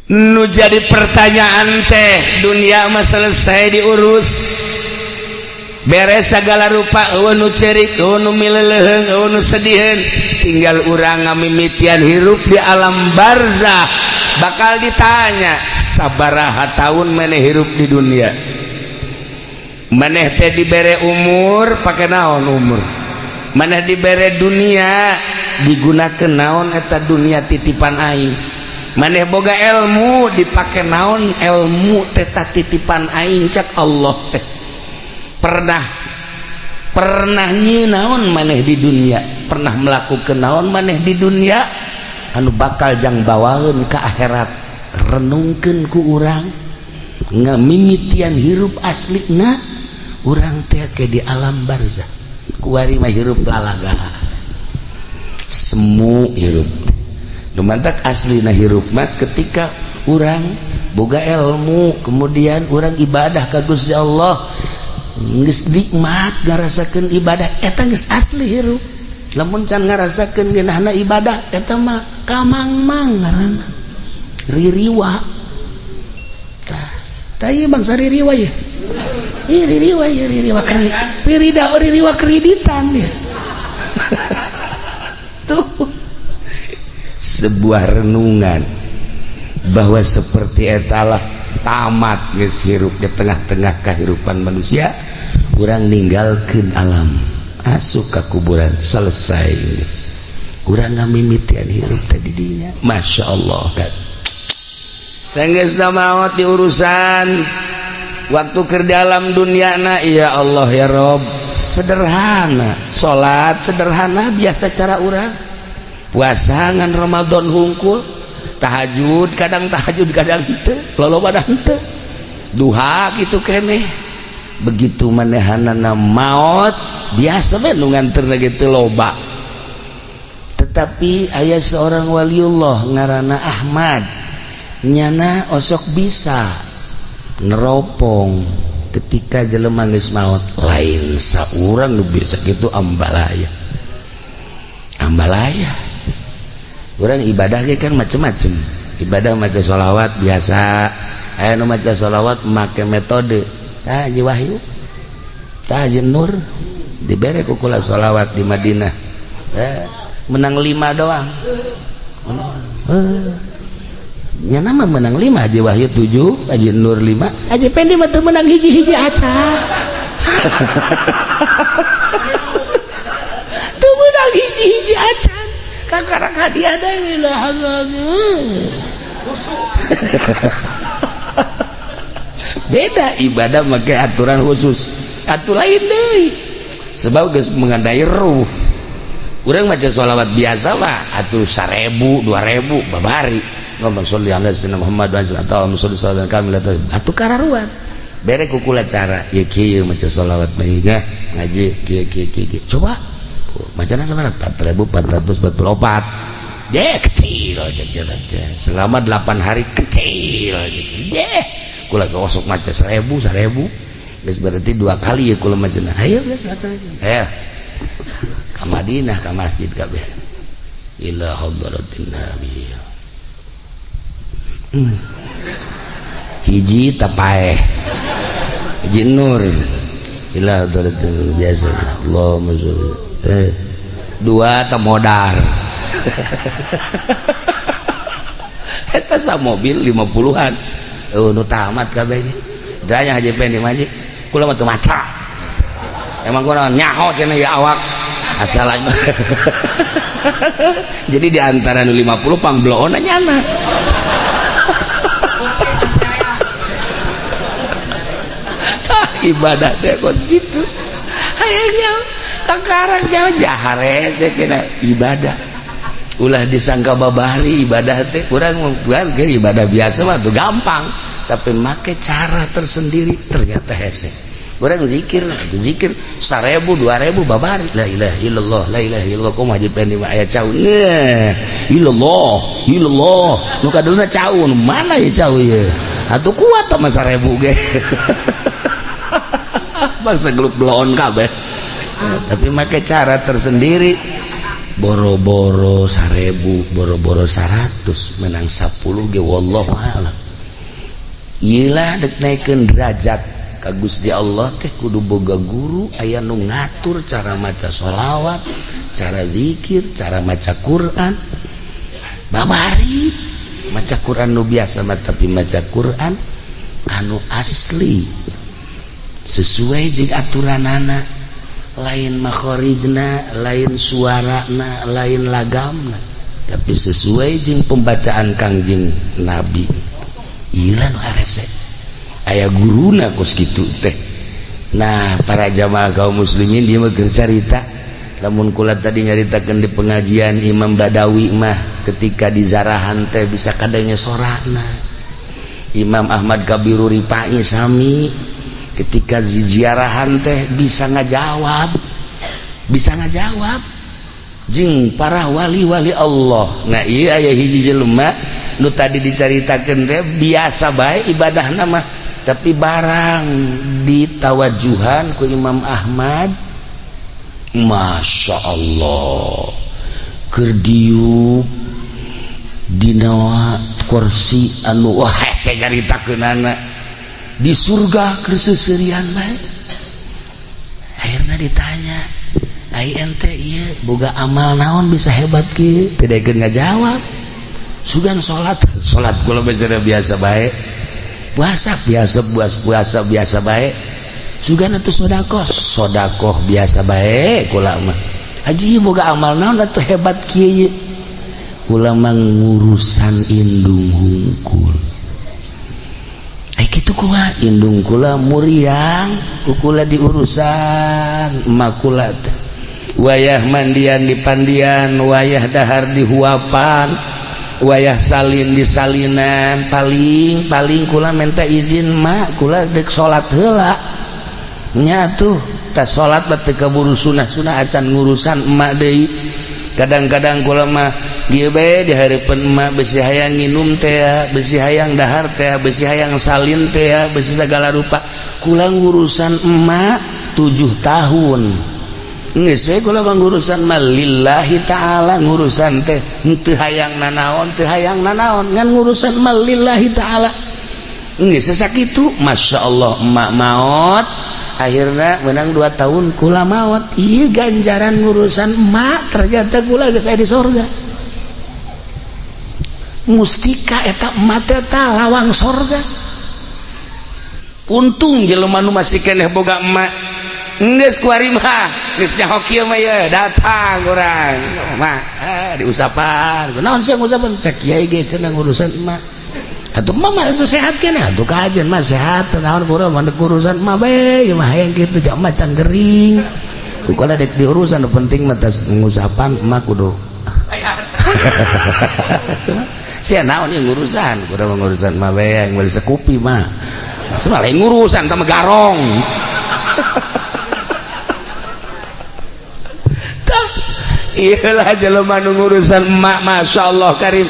Nu jadi pertanyaan teh, dunia mah selesai diurus, beres segala rupa, euweuh nu cerik, euweuh nu mileleuheung, euweuh nu sediheun. Tinggal urang ngamimitian hirup di alam barzah. Bakal ditanya, sabaraha tahun maneh hirup di dunia? Maneh teh dibere umur, pake naon umur? Maneh dibere dunia, digunakan naon eta dunia titipan aing? Maneh boga ilmu, dipake naon ilmu teta titipan aing? Cak Allah teh, pernah pernah nyi naon maneh di dunia? Pernah melakukan naon maneh di dunia anu bakal jang bawaeun ke akhirat? Renungkeun ku urang ngamimitian hirup aslina urang teh ke di alam barzah. Kuari mah hirup lalaga, semu hirup. Nu mantak aslina hirup mah ketika urang boga ilmu, kemudian urang ibadah ka Gusti Allah, geus nikmat ngarasakeun ibadah, eta geus asli hirup. Lamun can ngarasakeun ngeunahna ibadah, eta mah kamangmang ngaranna, ririwa. Tah, tah, ieu bangsa ririwa ya. Ih, ririwa ya, ririwa kri ririda, ririwa kreditan ya. Tuh sebuah renungan bahwa seperti etalah tamat geus hirup di tengah-tengah kehidupan manusia. Urang ninggalkeun alam, asup ka kuburan, selesai geus. Urang ngamimitian hirup tadi dinya, Masya Allah kan. Sanggeus maot di urusan waktu ke dalam dunia na, ya Allah ya Rob, sederhana, salat sederhana biasa, cara urang puasa ngan Ramadan hungkul, tahajud kadang henteu, loloba henteu, duha gitu keneh. Begitu manehanana maot, biasa we nu nganter gitu loba. Tetapi aya seorang waliullah ngaranna Ahmad, nyana osok bisa neropong ketika jelema geus maot. Lain saurang nu bisa gitu, ambalaya ambalaya. Urang ibadah ge kan macem-macem ibadah, maca sholawat biasa, aya nu maca sholawat make metode. Tah, Haji Wahyu, tah, Haji Nur dibere ku kula sholawat di Madinah, menang lima doang. Nya nama menang lima, Haji Wahyu tujuh, Haji Nur lima, Haji Pendi mah teu menang hiji-hiji aca, teu menang hiji-hiji acan, kakarang hadiah deui lah. Beda ibadah make aturan khusus atuh, lain deui, sebab geus mengenai ruh. Urang maca sholawat biasa mah atuh 1000 2000 babari ngomong sholli ala sayyidina Muhammad wa sallallahu alaihi wasallam kami atuh kararuan. Bere ku kula cara ieu, kieu maca sholawat bae ngaji kieu kieu kieu. Coba macana sabaraha? 4444 deh, kecil selama 8 hari, kecil gitu deh. Kula gosok maca 1000 1000 geus, berarti dua kali ya kula maca. Ayo geus maca, ayo ka Madinah, ka masjid kabeh, ila hadratin nabi. Hiji tapaeh, hiji nur, ila hadratin biasa, Allahumma sholli, dua temodar. Eta sa mobil 50-an. Oh, nu tamat kabeh. Danya Haji Pendi mah, kula mah teu maca. Emang kula nyaho cenah ya awak. Asal. Jadi di antara nu 50 pangbloona nyana. Ibadah teh kos kitu. Hayang jauh kakarang jauh jaharese cenah ibadah. Ulah disangka babari ibadah teh urang bukan ibadah biasa mah tuh gampang, tapi make cara tersendiri ternyata hese. Urang zikir zikir 1000 2000 babari, la ilaha illallah, la ilaha illallah. Kumaha Haji Pendi mah aya cau, nah, illallah illallah, nu kaduluna cau nu mana ya cau ieu atuh kuat mah 1000 ge, bangsa geluk bloon kabeh. Tapi make cara tersendiri. Boro-boro 1000, boro-boro 100, menang 10 ge wallahu a'lam. Ieu lah dek naikeun derajat ka Gusti Allah teh kudu boga guru, aya nu ngatur cara maca sholawat, cara zikir, cara maca Quran. Babari maca Quran nu biasa mah, tapi maca Quran anu asli sesuai jeung aturanana, lain makhorijna, lain suarana, lain lagamna, tapi sesuai jeung pembacaan Kangjeng Nabi. Ieu lah nu harese aya guruna kos kitu teh. Nah, para jamaah kaum muslimin, dia mah keur carita. Lamun kula tadi nyaritakeun di pengajian, Imam Badawi mah ketika di zarahan teh bisa kadangnya sorana. Imam Ahmad Kabiru Rifai sami, ketika ziarahan teh bisa ngajawab, bisa ngajawab jeung para wali-wali Allah. Nah, iya, aya hiji jelema nu tadi dicaritakeun teh biasa bae ibadah nama, tapi barang ditawajuhan ku Imam Ahmad, Masya Allah, keur diuk dina kursi anu, wah, saya nyaritakeunana di surga keur seuseurian bae. Akhirnya ditanya, "Ai ente ieu boga amal naon bisa hebat kieu?" Tidak ngajawab. Sugan salat, salat kula bicara biasa bae, puasa biasa, puasa puasa biasa bae. Sugan atuh sodakoh, sodakoh biasa bae kula mah. Haji, boga amal naon atuh hebat kieu? Kula mah ngurusan indung hungkul. Ai kitu kumaha? Indung kula muriang, ku kula diurusan. Emak kula teh wayah mandian di pandian, wayah dahar di huapan, wayah salin di salinan. Paling paling kula minta izin, "Mak, kula dek salat heula nya." Tuh tas salat mah teu kaburu sunah-sunah acan ngurusan emak deui. Kadang-kadang kula mah ieu bae di hareupeun emak, besi hayang nginum teh, besi hayang dahar teh, besi hayang salin teh, besi segala rupa. Kula ngurusan emak 7 tahun. Geus we kula mah ngurusan mah lillahi ta'ala. Ngurusan teh teu hayang nanaon, teu hayang nanaon, ngan ngurusan mah lillahi ta'ala. Geus sakitu, Masya Allah, emak maot. Akhirnya menang 2 tahun kula maot. Iya, ganjaran ngurusan emak ternyata kula geus aya di sorga. Mustika eta emak teh lawang sorga. Untung jelema nu masih keneh boga emak. Geus kuari mah geus nyaho kieu mah ye datang urang mah, ah, diusapan. Naon sih ngusapan? Cek kiai ge cenah ngurusan emak. Atuh emak mah sehat keneh atuh, kajian mah sehat. Naon kurang mah urusan emak bae ieu mah, hayang kitu jak emak can gering. Kukala dek diurusan, nu penting mah tas ngusapan emak kudu. Sia naon ieu ngurusan? Kudu ngurusan emak bae yang meuli sekupi mah. Semua lain ngurusan tah garong. Tah, iyalah jelema nu ngurusan emak, Masya Allah karim.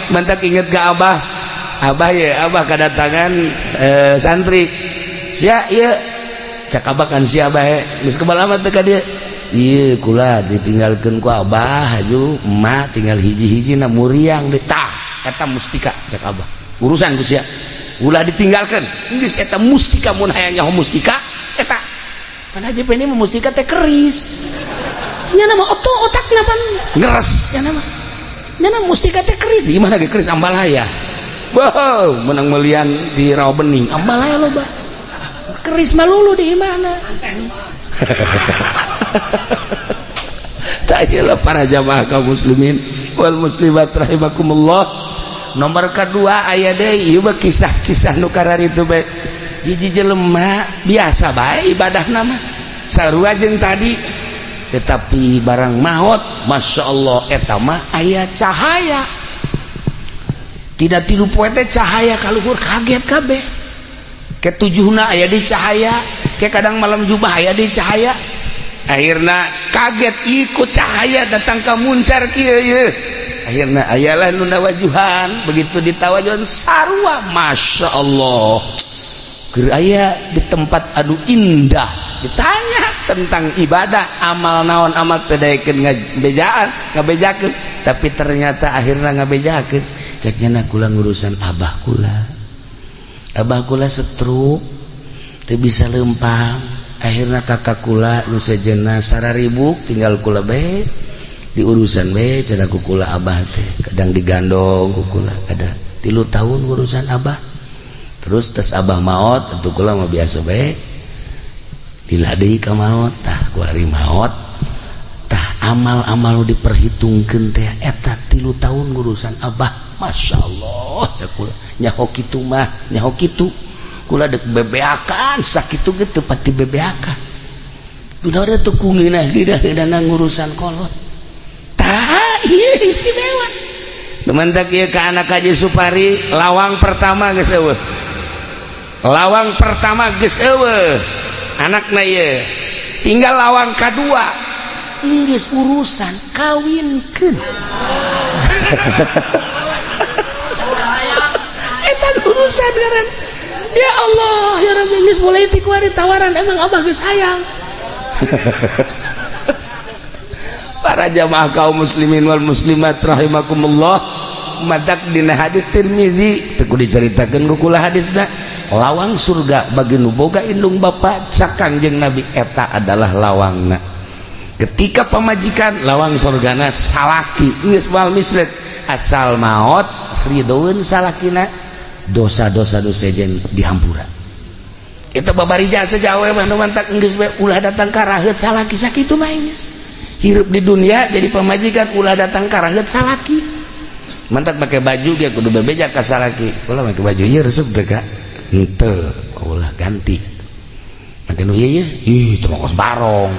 Mantak inget ke abah. Abah ya, abah kedatangan santri. Sia ieu cak abah kan, sia bae geus kebal amat teh ka dieu. Ieu kula ditinggalkeun ku abah haju, emak tinggal hiji-hiji na muriang deui. Tah, eta mustika cak abah. Urusan ku sia. Ulah ditinggalkeun. Geus eta mustika, mun hayang nyaho mustika eta. Pan Haji Peni mah mustika teh keris. Nya nama oto otakna pan ngeres nya nama. Nya nama mustika teh keris. Di mana ge keris ambalaya? Wow, menang melian di Rawa Bening. Ambalaya loba. Keris mah lulu di mana? Tak iyalah, para jamaah kaum muslimin wal muslimat rahimakumullah. Nomor kedua aya deui, ieu mah kisah-kisah nu kararitu bae. Hiji jelema biasa bae ibadah nama sarua jeung tadi, tetapi barang maot, Masya Allah, eta mah aya cahaya. Tidak tilu poe teh cahaya kaluhur, kaget kabeh. Ketujuhna aya di cahaya, ke kadang malam jubah aya di cahaya. Akhirna kaget, ikut cahaya datang ke muncar kieu ieu. Akhirna ayalah nu nawajuhan. Begitu ditawajuhan sarua, Masya Allah, keur aya di tempat anu indah. Ditanya tentang ibadah, amal naon, amal teu daekeun ngabejaan, ngabejakeun, tapi ternyata akhirnya ngabejakeun. Cek nya, "Kula ngurusan abah kula. Abah kula stroke, teu bisa lempang. Akhirnya kakak kula nu sejenna sararibuk, tinggal kula bae diurusan we cenah ku kula. Abah teh kadang digandong ku kula, ada 3 tahun urusan abah. Terus tes abah maot atuh kula mah biasa bae, lila deui ka maot. Tah, ku ari maot tah amal-amal nu diperhitungkeun teh eta 3 tahun ngurusan abah. Masya Allah," cek kula, "nyaho kitu mah, nyaho kitu kula dek bebeakan sakitu ge teu pati bebeakan. Duh, ada tuh ku ngeunah geunah ngurusan kolot." Tah, ieu istimewa. Teman-teman, ieu ka anak Haji Supari, lawang pertama geus eueuh, lawang pertama geus eueuh anakna ieu, tinggal lawang kadua, geus urusan kawinkeun. Eta urusan ngaran. Ya Allah ya Rabbi, geus mulai ti kuari tawaran, emang abah geus hayang. Para jamaah kaum muslimin wal muslimat rahimakumullah, matak dina hadis Tirmizi teu kudu dicaritakeun ku kula hadisna, lawang surga bagi nu boga indung bapa, cak Kangjeng Nabi, eta adalah lawangna. Ketika pamajikan, lawang surgana salaki. Geus moal mislet, asal maot ridhoeun salakina, dosa-dosa nu sejen dihampura. Itu babari jasa jawe mah. Nu mantak geus we ulah datang ka raheut salaki, sakitu mah geus. Hirup di dunia jadi pamajikan ulah datang ka raheut salaki. Mantak pakai baju ge kudu bebeja ka salaki, "Ulah make baju ieu, resep teu, Kak?" "Henteu." "Ulah, ganti." "Make nu ieu ye?" "Ih, teu kos barong."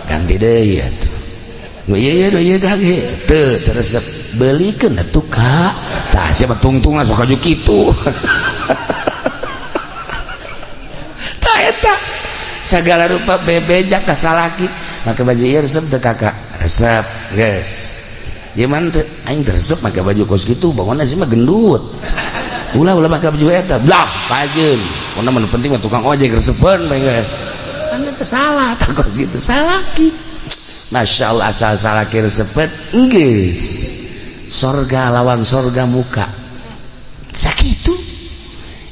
"Ganti deui atuh nu ieu ye, nu ieu kage teu resep." "Beulikeun atuh, Kak." Tah, sia mah tungtung sok aju kitu. Tah, eta segala rupa bebeja ka salaki. "Make baju ieu resep teu, Kakak?" "Resep." "Geus gimana teu? Aing teu resep make baju kos kitu, bangunna sih mah gendut. Ulah, ulah make baju eta." Blah pajeun, pokona mah nu penting mah tukang ojek resepeun bae geus. Kan eta salah. Tah, kos kitu salaki, Masya Allah, asal salaki resepet geus sorga, lawang sorga muka sakitu.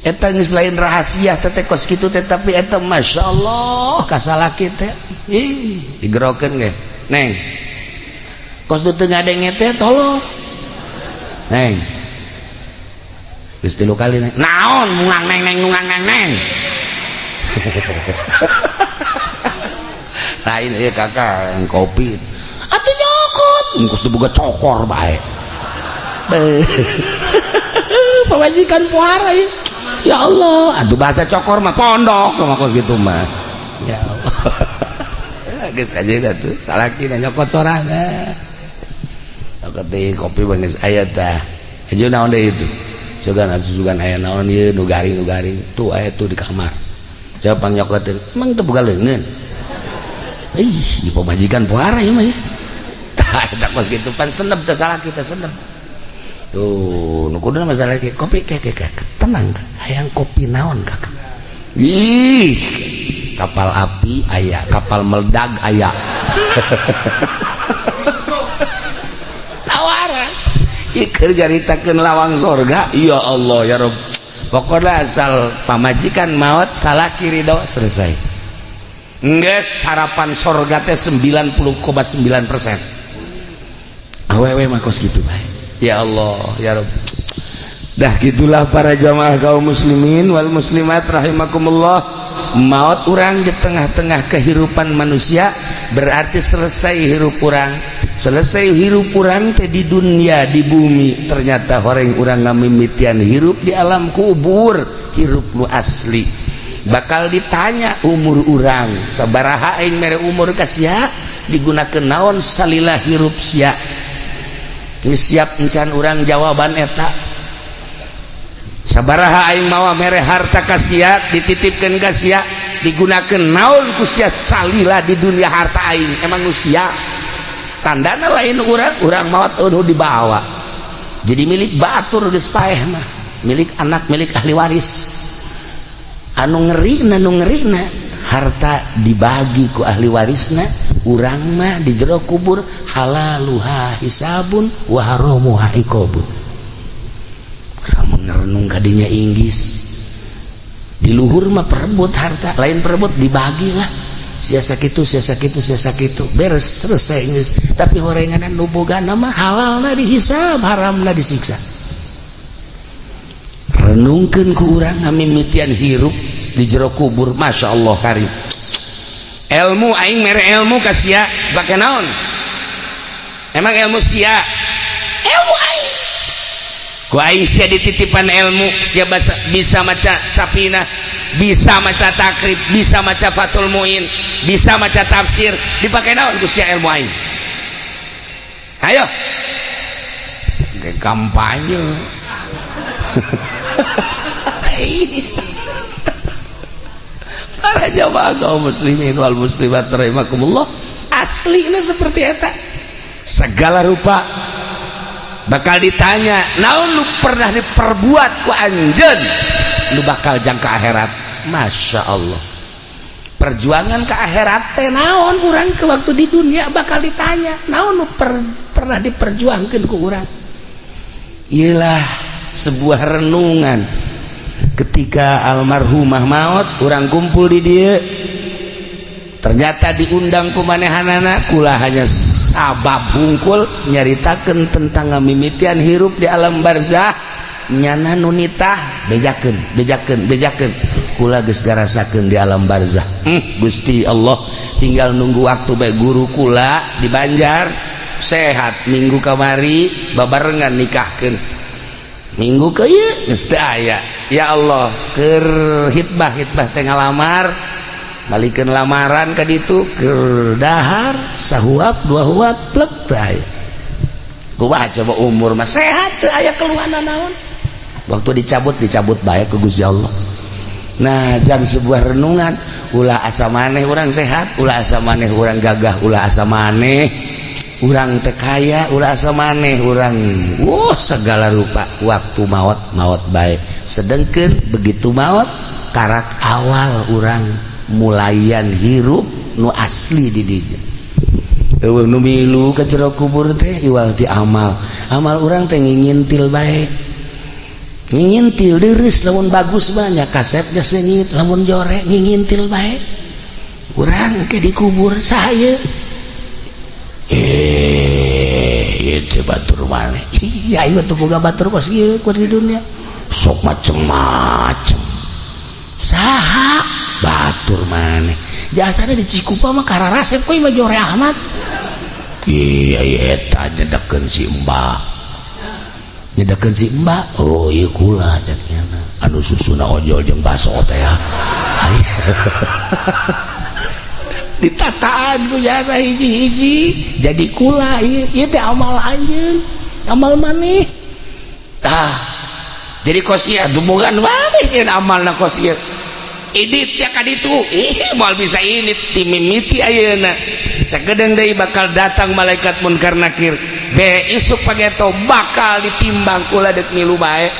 Eta geus lain rahasia teh kos kitu teh, tapi eta Masya Allah ka salaki teh, ih, digerokeun ge, "Neng, kos nu teu ngadenge teh, tolong, Neng." Geus tilu kali, "Neng." "Naon mungang neng neng nungang neng neng?" "Lain ieu, Kakak, yang kopi atuh nyokot." Kos teu boga cokor bae. Pamajikan puara ya. Ya Allah, aduh, bahasa cokor mah pondok mah kos gitu mah. Ya Allah. Geus kajeun atuh salaki nyokot sorangan. Nyokot deui kopi geus aya tah. Aja naon deui itu? Sugan atuh, sugan aya naon ieu nu garing, nu garing. Tuh aya tuh di kamar. Coba pang nyokotin. Emang teu boga leungeun? Ih, pamajikan puara ieu mah ya. Tah, eta kos kitu pan senep teh salaki teh senep. Tuh, nu kudu masalah ke kopi ke ke ke tenang, hayang kopi naon, Kakak? Ih, kapal api aya, kapal meledag aya. Tawaran. Ieu keur nyaritakeun lawang sorga, ya Allah ya Rabb. Pokoknya asal pamajikan maot salaki ridho, selesai. Geus harapan sorga teh 90,9%. Awewe mah kos kitu bae. Ya Allah ya Rabb. Dah gitulah para jamaah kaum muslimin wal muslimat rahimakumullah. Maut urang di tengah-tengah kehidupan manusia berarti selesai hirup urang. Selesai hirup urang teh di dunia, di bumi. Ternyata horeng urang ngamimitian hirup di alam kubur, hirup nu asli. Bakal ditanya umur urang, sabaraha aing mere umur ka sia, digunakeun naon salila hirup sia. Geus siap encan urang jawaban eta? Sabaraha aing mawa mere harta ka sia, dititipkeun ka sia, digunakeun naon ku sia salila di dunia harta aing? Emang nu sia? Tandana lain urang, urang maot eueuh dibawa, jadi milik batur, geus paeh mah, milik anak, milik ahli waris. Anu ngeri, nu ngerina Harta dibagi ku ahli warisna, urang mah di jero kubur halaluha hisabun wa haramuha iqabun. Lamun ngerenung kadinya, inggis di luhur mah perebut harta, lain perebut, dibagi lah, sia sakitu, sia sakitu, sia sakitu, beres, selesai geus. Tapi horenganan nu bogana mah halalna dihisab, haramna disiksa. Renungkeun ku urang ngamimitian hirup di jero kubur. Masya Allah karim. Ilmu aing mere ilmu ka sia bake naon? Emang ilmu sia? Ilmu aing, ku aing sia dititipan ilmu, sia bisa maca Safinah, bisa maca Takrib, bisa maca Fathul Muin, bisa maca tafsir. Dipakai naon ku sia ilmu aing? Ayo ke kampanye. Para jamaah kaum muslimin wal muslimat rahimakumullah, aslinya seperti eta. Segala rupa bakal ditanya, naon lu pernah diperbuat ku anjeun, lu bakal jangka akhirat. Masya Allah, perjuangan ke akhirat teh naon urang ke waktu di dunia bakal ditanya naon lu pernah diperjuangkan ku urang. Iyalah, sebuah renungan ketika almarhumah maut, urang kumpul di dia, ternyata diundang ku manehanana, kula hanya sabab hungkul nyaritakeun tentang ngamimitian hirup di alam barzah. Nyana nunita bejakeun, bejakeun, bejakeun, kula geus ngarasakeun di alam barzah. Gusti Allah, tinggal nunggu waktu bae. Guru kula di Banjar sehat, minggu kamari babarengan nikahkeun, minggu ke ieu geus teu aya. Ya Allah, keur hitbah, hitbah teh ngalamar, balikeun lamaran ka ditu, keur dahar sahuap dua huap, plek, teu aya. Kumaha coba, umur mah sehat, teu aya keluhan naon. Waktu dicabut, dicabut bae ku Gusti Allah. Nah, jam sebuah renungan, ulah asa maneh urang sehat, ulah asa maneh urang gagah, ulah asa maneh urang teh kaya, ulah asa maneh urang wah segala rupa. Waktu maut, maut bae. Sedengkeun begitu maut, karak awal urang mulayan hirup nu asli di dinya. Eueuh nu milu ka jero kubur teh iwal ti amal. Amal urang teh ngingintil bae, ngingintil deres. Lamun bagus banyak kasepnya seungit, lamun jorek ngingintil bae. Urang ke dikubur saya, eh, itu batur maneh. Iya, ieu teu boga batur kos ieu ku di dunia sok macem-macem. Saha batur maneh? Jasana di Cikupa mah kararasep kuy mah jore amat. Iya iya, eta nyedekeun si Mbak, nyedekeun si Mbak. Oh iya, kula cek nyana anu susuna ojol jeung baso teh ya. Ditataan ku jana hiji-hiji jadi kula. Ieu ieu teh amal anjeun, amal maneh. Tah, jadi kos ieu dumungan maneh nyeun amalna kos ieu idit ya ka ditu. Ih, moal bisa ini ti mimiti ayeuna. Sakedeung deui bakal datang malaikat Munkar Nakir be isuk pageto, bakal ditimbang. Kula dek milu bae,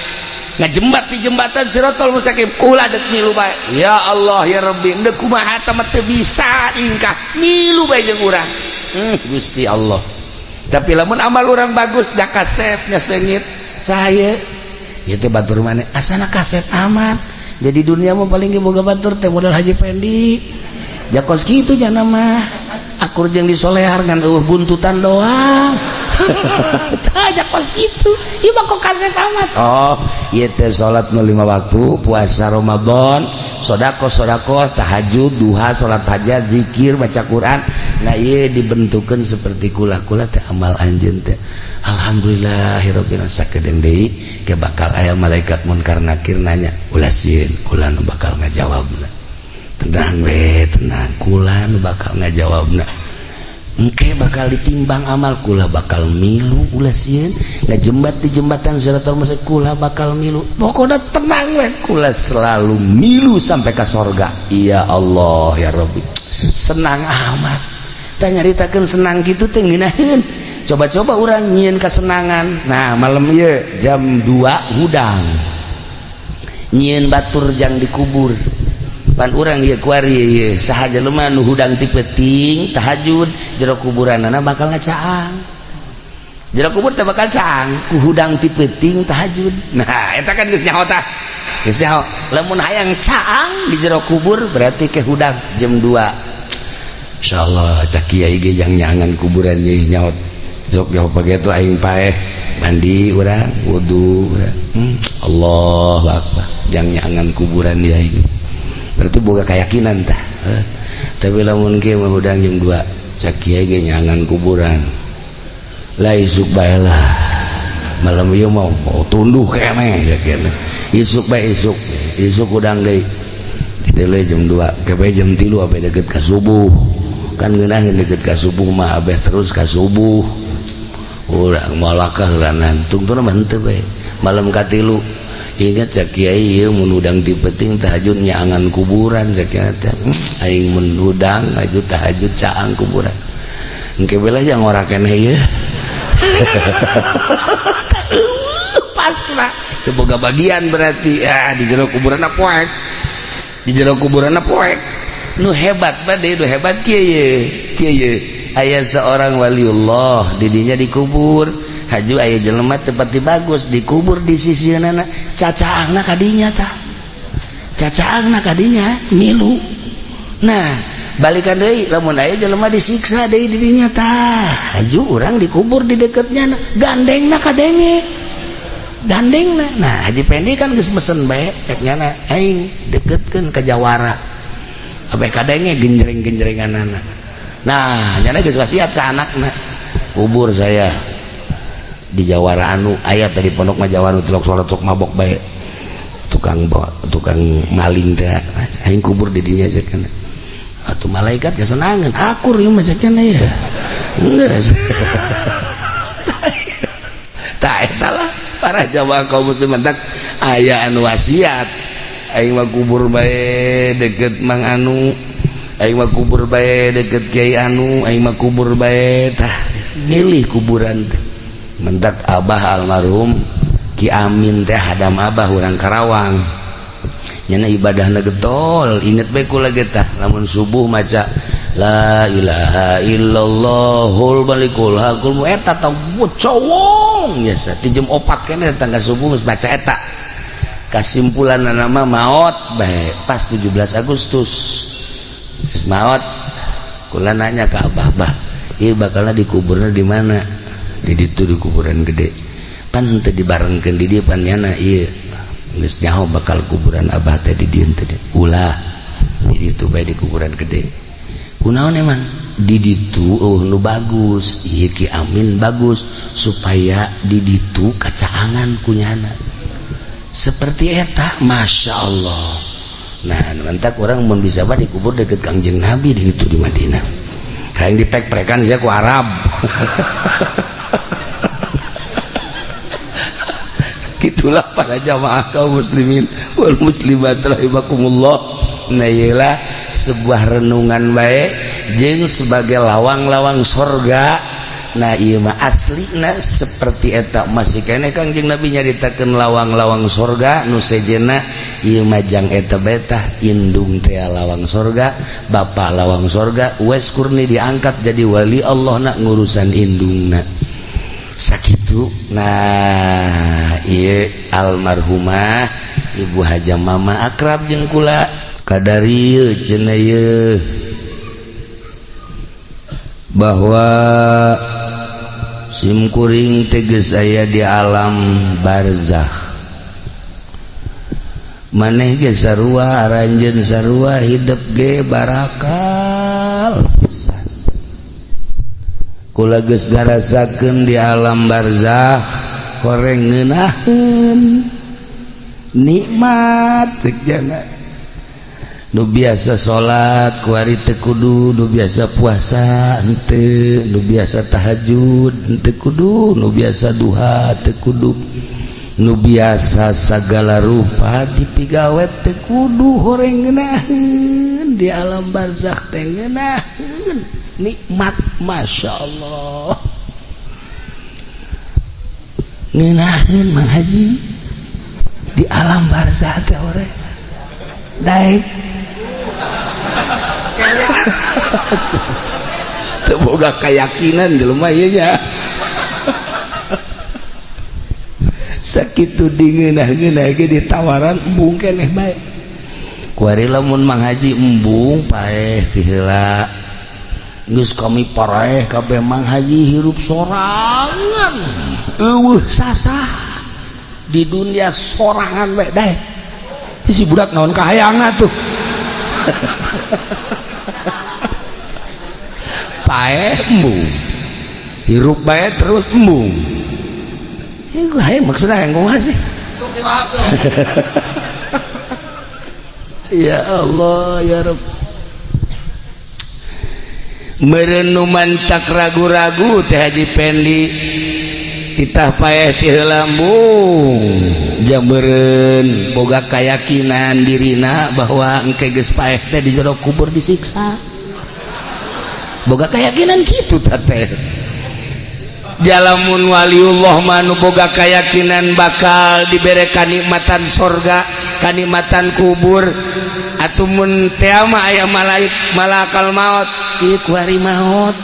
ngajembat di jembatan Sirotol Mustaqim, kula dek milu bae. Ya Allah ya Rabbi, deuk kumaha teh teu bisa ingkah, milu bae jeung urang. Gusti Allah. Tapi lamun amal urang bagus, da kasepnya seungit saya ieu teh batur maneh asana kasep amat. Jadi dunia mah paling ge boga batur teh modal Haji Pendi jakos kitu jana mah, akur jeung disolehar ngan eueuh buntutan doang. Tah, jakos kitu ieu mah kok kasep amat. Oh, ieu teh salat nu lima waktu, puasa Ramadan, sedekah, sedekah, tahajud, duha, salat hajat, zikir, baca Quran. Nah, ieu dibentukeun seperti kula-kula teh amal anjeun teh. Alhamdulillahirabbil alamin. Sakedeung deui ke bakal aya malaikat Munkar Nakir nanya. Ulah sieun, kula nu bakal ngajawabna. Tenang we, tenang, kula nu bakal ngajawabna. Engke bakal ditimbang amal, kula bakal milu. Ulah sieun, ngajembat di jembatan Siratal Mustaqim, kula bakal milu. Pokoknya tenang we, kula selalu milu sampai ke sorga. Ya Allah ya Rabbi, senang amat. Tah, nyaritakeun senang gitu teh ngeunaheun. Coba-coba urang nyieun kesenangan. Nah, malam ieu jam 2 hudang nyieun batur jang dikubur. Pan urang ieu kuari ieu saha jelema nu hudang ti peuting tahajud, jero kuburanana bakal ngacaang. Jero kubur teh bakal caang ku hudang ti peuting tahajud. Nah, eta kan geus nyaho tah. Geus nyaho. Lamun hayang caang di jero kubur berarti ke hudang jam 2. Insyaallah cak kiai ge jang nyangan kuburan ye nyaho. Sok nyaho pageto aing paeh mandi urang wudu urang. Allahu akbar. Jang nyangan kuburan dia aing. Berarti boga keyakinan tah. Tapi lamun kieu mah hudang jam 2 cak kiai ge nyangan kuburan. Lah isuk bae lah. Malam ieu mah mau tunduh keneh cak kiai. Isuk bae isuk. Isuk hudang deui. Didele jam 2, kepe jam 3 abeh deket ka subuh. Kan ngeunaheun deket ka subuh mah abeh terus ka subuh. Urang malakah heulanan tungtuna mah henteu bae. Malam katilu ingat cak kiai ieu mun hudang ti peuting tahajud nyaangan kuburan cak kiai teh. Aing mun hudang aju tahajud caang kuburan. Engke bela jang ora keneh ieu. Pasrah. Teu boga bagian berarti. Ah di jero kuburan poek. Di jero kuburan poek. Nu hebat bade nu hebat kieu ye. Kieu ye. Aya seorang waliullah didinya dikubur. Haju aya jelema teu pati bagus dikubur di sisieunana cacaangna kadinya tah. Cacaangna kadinya milu. Nah, balikan deui lamun aya jelema disiksa deui didinya tah. Haju urang dikubur di deketnya gandengna kadenge. Gandengna. Nah, Haji Pendi kan geus mesen bae cek nyana aing deketkeun ka jawara. Abeh kadenge genjreng-genjrenganana. Nah, nyana geus wasiat ka anakna. Kubur saya di jawara anu aya tadi pondok mah jawara tilok salat sok mabok bae. Tukang tukang maling teh aing kubur di dinya cek kana. Atuh malaikat kesenangan akur ieu mah cek kana ya. Geus. Tah eta lah para jamaah kaum muslimin tak aya anu wasiat aing mah kubur bae deket Mang Anu, aing mah kubur bae deket Kiai Anu, aing mah kubur bae tah milih kuburan teh. Mentak abah almarhum Ki Amin teh hadam abah urang Karawang. Nyana ibadahna getol, inget bae kula ge tah lamun subuh maca la ilaha illallahul malikul hakul eta tah cowong biasa ti jam 4 keneh datang ka subuh geus maca eta. Kasimpulan nama maot bae pas 17 Agustus. Geus maot kula nanya ka abah, bah ieu bakalna dikuburna di mana? Di ditu di kuburan gede. Pan teu dibarengkeun di dieu pan nyana ieu geus nyaho bakal kuburan abah teh di dieu teh. Ulah di ditu bae di kuburan gede. Kunaon emang? Di ditu eueuh nu bagus, ieu Ki Amin bagus supaya di ditu kacaangan kunyana. Seperti eta, Masya Allah. Nah, mantak orang mun bisa mah dikubur deket Kangjeng Nabi di ditu di Madinah. Kayak dipek-pekan sia ku Arab. Gitulah para jamaah kaum muslimin wal muslimat rahimakumullah. Nah, iyalah sebuah renungan baik jeung sebagai lawang-lawang sorga. Nah ieu mah aslina seperti eta masih keneh Kangjeng Nabi nyaritakeun lawang-lawang sorga nu sejenna ieu mah jang eta bae tah indung teh lawang sorga, bapa lawang sorga, Uwais Qurni diangkat jadi wali Allah na ngurusan indungna. Sakitu. Nah ieu almarhumah Ibu Haja Mama akrab jeung kula kadari ieu cenah ieu bahwa simkuring teges aya di alam barzakh. Maneh ge sarua aranjeun sarua hidup ge barakal pisan. Kula geus ngarasakeun di alam barzakh koreng ngeunaheun nikmat cek jana. Nu biasa salat kuari teu kudu, nu biasa puasa henteu, nu biasa tahajud henteu kudu, nu biasa duha teu kudu, nu biasa sagala rupa dipigawe teu kudu, horeng ngeunaheun di alam barzakh teh ngeunaheun nikmat Masya Allah. Ngeunaheun Mang Haji di alam barzakh teh horeng daek. Teu boga keyakinan jelema ieu nya. Sakitu dingeunah-ngeunah ge ditawaran embung keneh bae. Kuari lamun Mang Haji embung paeh ti heula. Geus kami paraeh kabeh Mang Haji hirup sorangan. Eueuh sasah di dunia sorangan bae dae. Si budak naon kahayangna tuh. Paeh embung. Hirup bae terus embung. Ieu hayang maksudna hayang kumaha sih? Ya Allah ya Rabb. Merenuman tak ragu-ragu teh Haji Pendi titah paeh ti heula embung jameureun boga kayakinan dirina bahwa engke geus paeh teh di jero kubur disiksa. Boga keyakinan kitu teh. Jalamun waliullah manu boga keyakinan bakal dibere kanikmatan sorga, kanikmatan kubur. Atumun teh mah aya malaik malakal maut, ieu kuari maut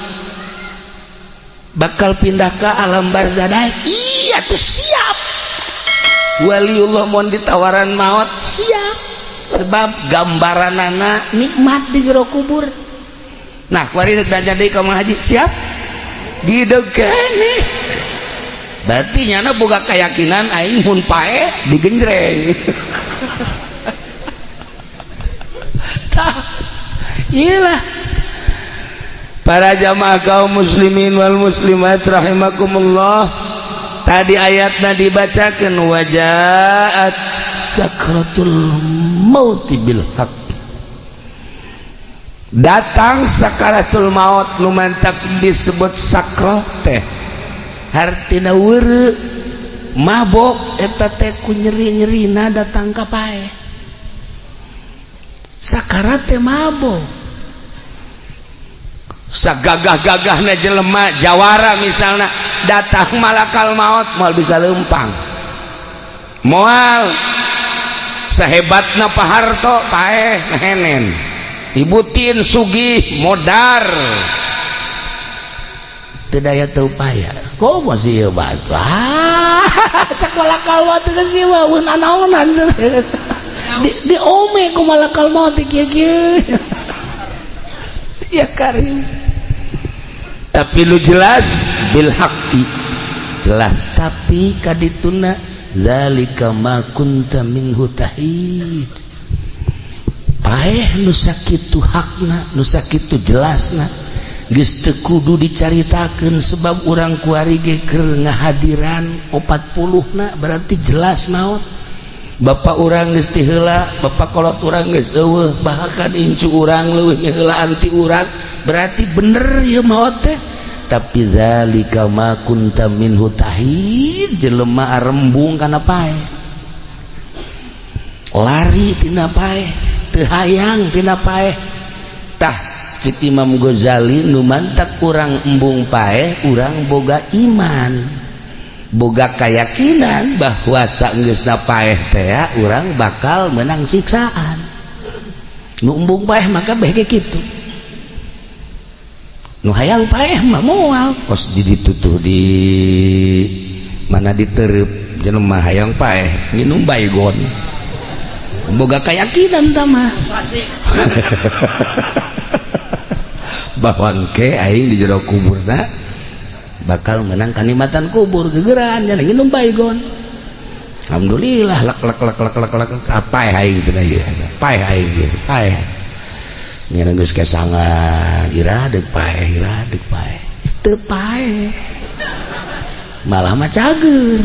bakal pindah ke alam barzah. Iya tuh siap. Waliullah mun ditawaran maut siap, sebab gambaranana nikmat di jero kubur. Nah, kuari rek deui ka Mang Haji siap? Gideg keneh. Berarti nyana boga keyakinan aing mun paeh digenjreng. Tah, iyalah. Para jamaah kaum muslimin wal muslimat rahimakumullah. Tadi ayatna dibacakeun wajaat sakratul mauti bil haqq. Datang sakaratul maut nu mantak disebut sakrat teh hartina weureu mabok eta teh ku nyeri-nyerina datang ka paeh. Sakarat teh mabok. Sagagah-gagahna jelema jawara misalna datang malakal maut moal bisa lempang. Moal sahebatna Pak Harto paeh ngehenen. Ibu Tin sugih modar teu daya teu upaya komo sih ieu batu ah cak malakal maut geus ieu mah eun anaonan di ome ku malakal maut kieu-kieu ya karim. Tapi lu jelas bil haqqi jelas, tapi kadituna zalika ma kunta minhu tahid. Paeh nu sakitu hakna, nu sakitu jelasna geus teu kudu dicaritakeun sebab urang kuari ge keur ngahadiran 40 na berarti jelas maot. Bapak urang geus ti heula, bapak kolot urang geus eueuh, bahkan incu urang leuwih heulaan ti urang, berarti bener ieu maot teh. Tapi zalika ma kunta minhu tahid, jelema arembung kana paeh. Lari tina paeh, teu hayang tina paeh. Tah cek Imam Ghazali nu mantak urang embung paeh, urang boga iman, boga keyakinan bahwa saenggeusna paeh teh urang bakal menang siksaan. Nu embung paeh maka beh ge kitu. Nu hayang paeh mah moal kos di ditu tuh di mana ditereup jelema hayang paeh nginum baygon. Boga keyakinan tah mah bahwa engke aing di jero kuburna bakal menang kanikmatan kubur gegeran nya nginum baygon. Alhamdulillah lek lek lek lek lek lek paeh aing cenah ieu paeh aing ieu paeh nya geus kesangan ira deuk paeh ira deuk paeh teu paeh malah mah cager.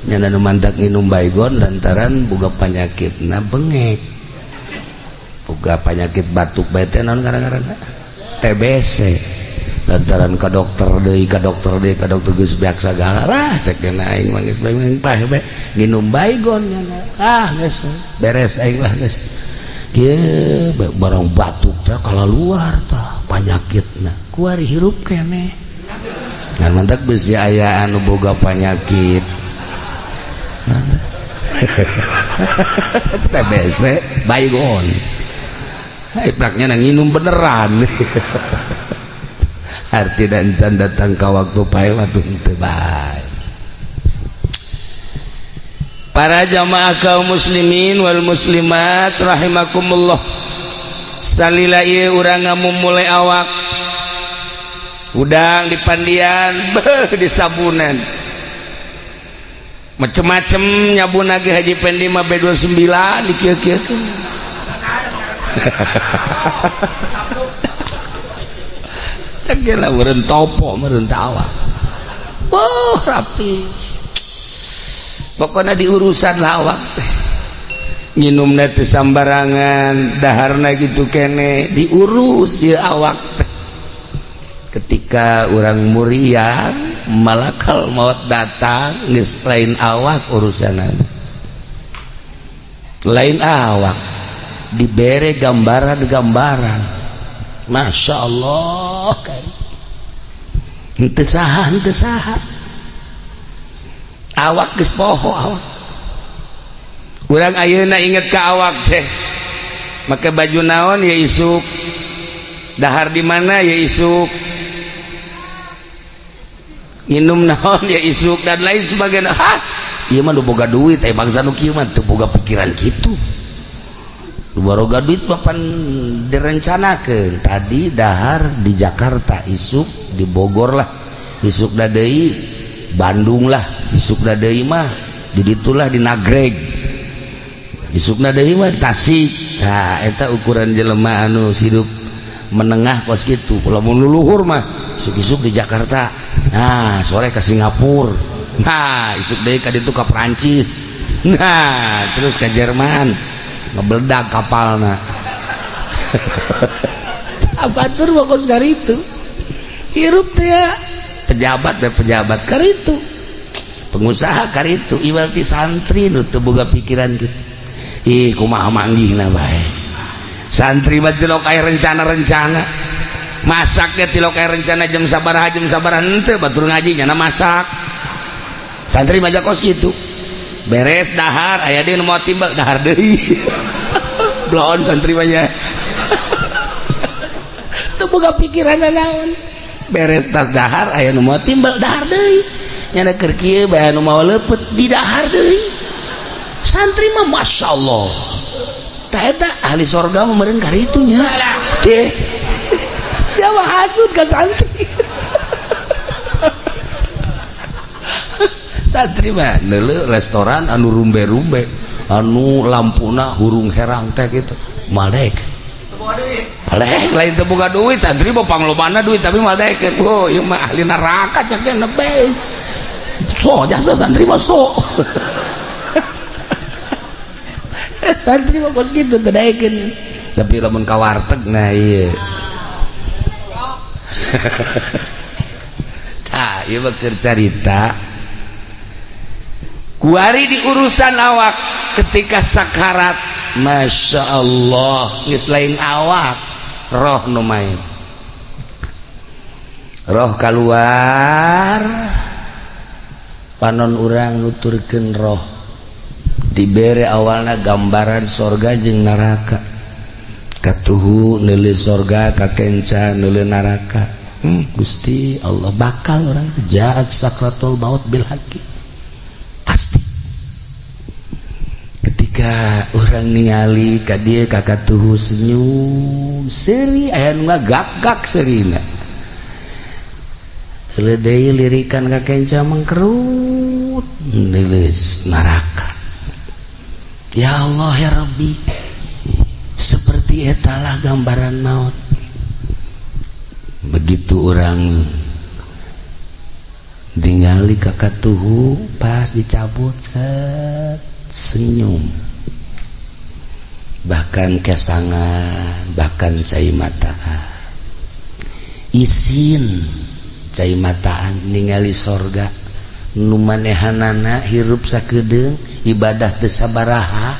Nyana nu mantak nginum baygon lantaran boga panyakitna bengek, boga panyakit batuk bae teh naon ngaran-ngaranna TBC, lantaran ka dokter deui ka dokter deui ka dokter geus beak sagala lah cek dena aing mah geus bae paeh bae nginum baygon nyana ah geus beres aing lah geus kieu barang batuk teh kalaluar tah panyakitna kuari hirup keneh. Ngan mantak bisi aya anu boga panyakit TBC baygon. Ipraknya nang nginum beneran. Arti dan can datang ka waktu pae waktu henteu bae. Para jamaah kaum muslimin wal muslimat rahimakumullah. Salila ieu urang ngamumule awak. Udang dipandian, beuh disabunan. Macem-macem nyabun lagi Haji Pendi mah B29 di kieu-kieu. Cek lah meureun topo meureun awak. Wah, rapi. Pokoknya di urusan lawak teh. Nginumna teu sambarangan, daharna gitu kene diurus ieu awak teh. Ketika urang muriang, malakal maut datang, geus lain awak urusanana. Lain awak dibere gambaran-gambaran. Masya Allah kan. Henteu saha, henteu saha. Awak geus poho awak. Urang ayeuna inget ka awak teh. Make baju naon ya isuk. Dahar di mana ya isuk. Nginum naon ya isuk dan lain sebagainya. Hah, ieu mah nu boga duit, bangsa nu kieu mah teu boga pikiran kitu. Nu boga duit mah pan direncanakeun. Tadi dahar di Jakarta, isuk di Bogor lah, isuk da deui Bandung lah, isuk da deui mah di ditulah di Nagreg, isuk da deui mah di Tasik. Nah, eta ukuran jelema anu hidup menengah kos kitu. Lamun luluhur mah isuk-isuk di Jakarta, nah sore ke Singapura, nah isuk deui ka ditu ka Perancis, nah terus ke Jerman, ngebeledak kapalna. Abatur mah kos karitu hirup teh ya. Pejabat dan pejabat karitu, pengusaha karitu, iwal ti santri nu teu boga pikiran kitu. Ih, kumaha manggihna bae. Santri mah tilok aya rencana-rencana. Masaknya tilok aya rencana jam sabaraha henteu batur ngaji nyana masak. Santri mah kos kitu. Beres dahar aya deui nu mau timbal dahar deui. Bloon santri mah nya. Teu boga pikiran naon. Beres tas dahar aya nu mau timbal dahar deui. Nyana keur kieu bae anu mau leupeut di dahar deui. Santri mah Masya Allah. Tah eta ahli sorga mah meureun karitu nya. Deh. Siapa hasud ka santri? Santri mah neuleuh restoran anu rumbe-rumbe, anu lampuna hurung herang teh gitu. Malek. Malek lain teu boga duit, santri mah panglobana duit tapi malek. Oh, ieu mah ahli neraka cek teh nebe. So jasa santri mah so. Santri mah kos kitu teu daekeun. Tapi lamun ka warteg nah ieu. Tah, ieu mah keur carita. Kuari di urusan awak ketika sakarat, Masya Allah, geus lain awak, roh nu main. Roh keluar, panon urang nuturkeun roh. Dibere awalna gambaran sorga jeung neraka. Katuhu neuleuh sorga, kakenca neuleuh neraka. Gusti Allah bakal orang jaat sakratul maut bil haqqi. Pasti. Ketika orang ningali ka dieu ka katuhu senyum, seuri aya nu ngagak-gak seurina. Heuleut deui lirikan ka kenca mengkerut, neuleus neraka. Ya Allah ya Rabbi, seperti etalah gambaran maut. Begitu orang ningali kakak tuhu pas dicabut set senyum, bahkan kesangan, bahkan cai mataan, isin cai mataan ningali sorga nu manehanana hirup sakedeung ibadah teu sabaraha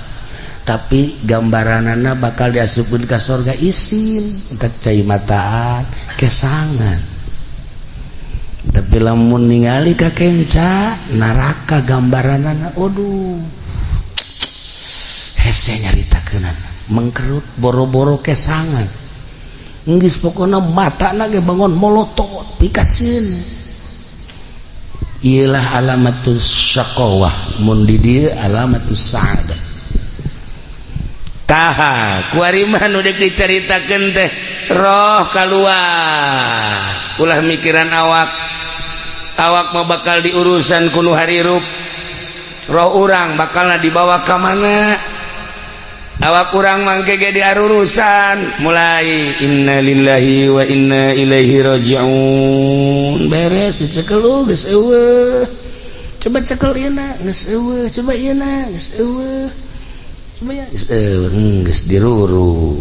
tapi gambaranana bakal diasupkeun ka sorga isin entak cai mataan kesangan. Tapi lamun ningali ka kenca neraka gambaranana aduh hese nyaritakeunana. Mengkerut boro-boro kesangan. Geus pokona matana ge bangun molotot pikaseun. Iyalah alamatus syaqawah, mun di dieu alamatus sa'adah. Tah, kuari mah nu deuk dicaritakeun teh roh kaluar. Ulah mikiran awak. Awak mah bakal diurusan ku nu harirup. Roh urang bakalna dibawa ka mana? Awak urang mangke ge diarurusan. Mulai innalillahi wa inna ilaihi rajiun. Beres dicekel, oh, geus eueuh. Coba cekel ieu na, geus eueuh, coba ieu na, geus eueuh. Coba ya, geus eueuh, geus diruru.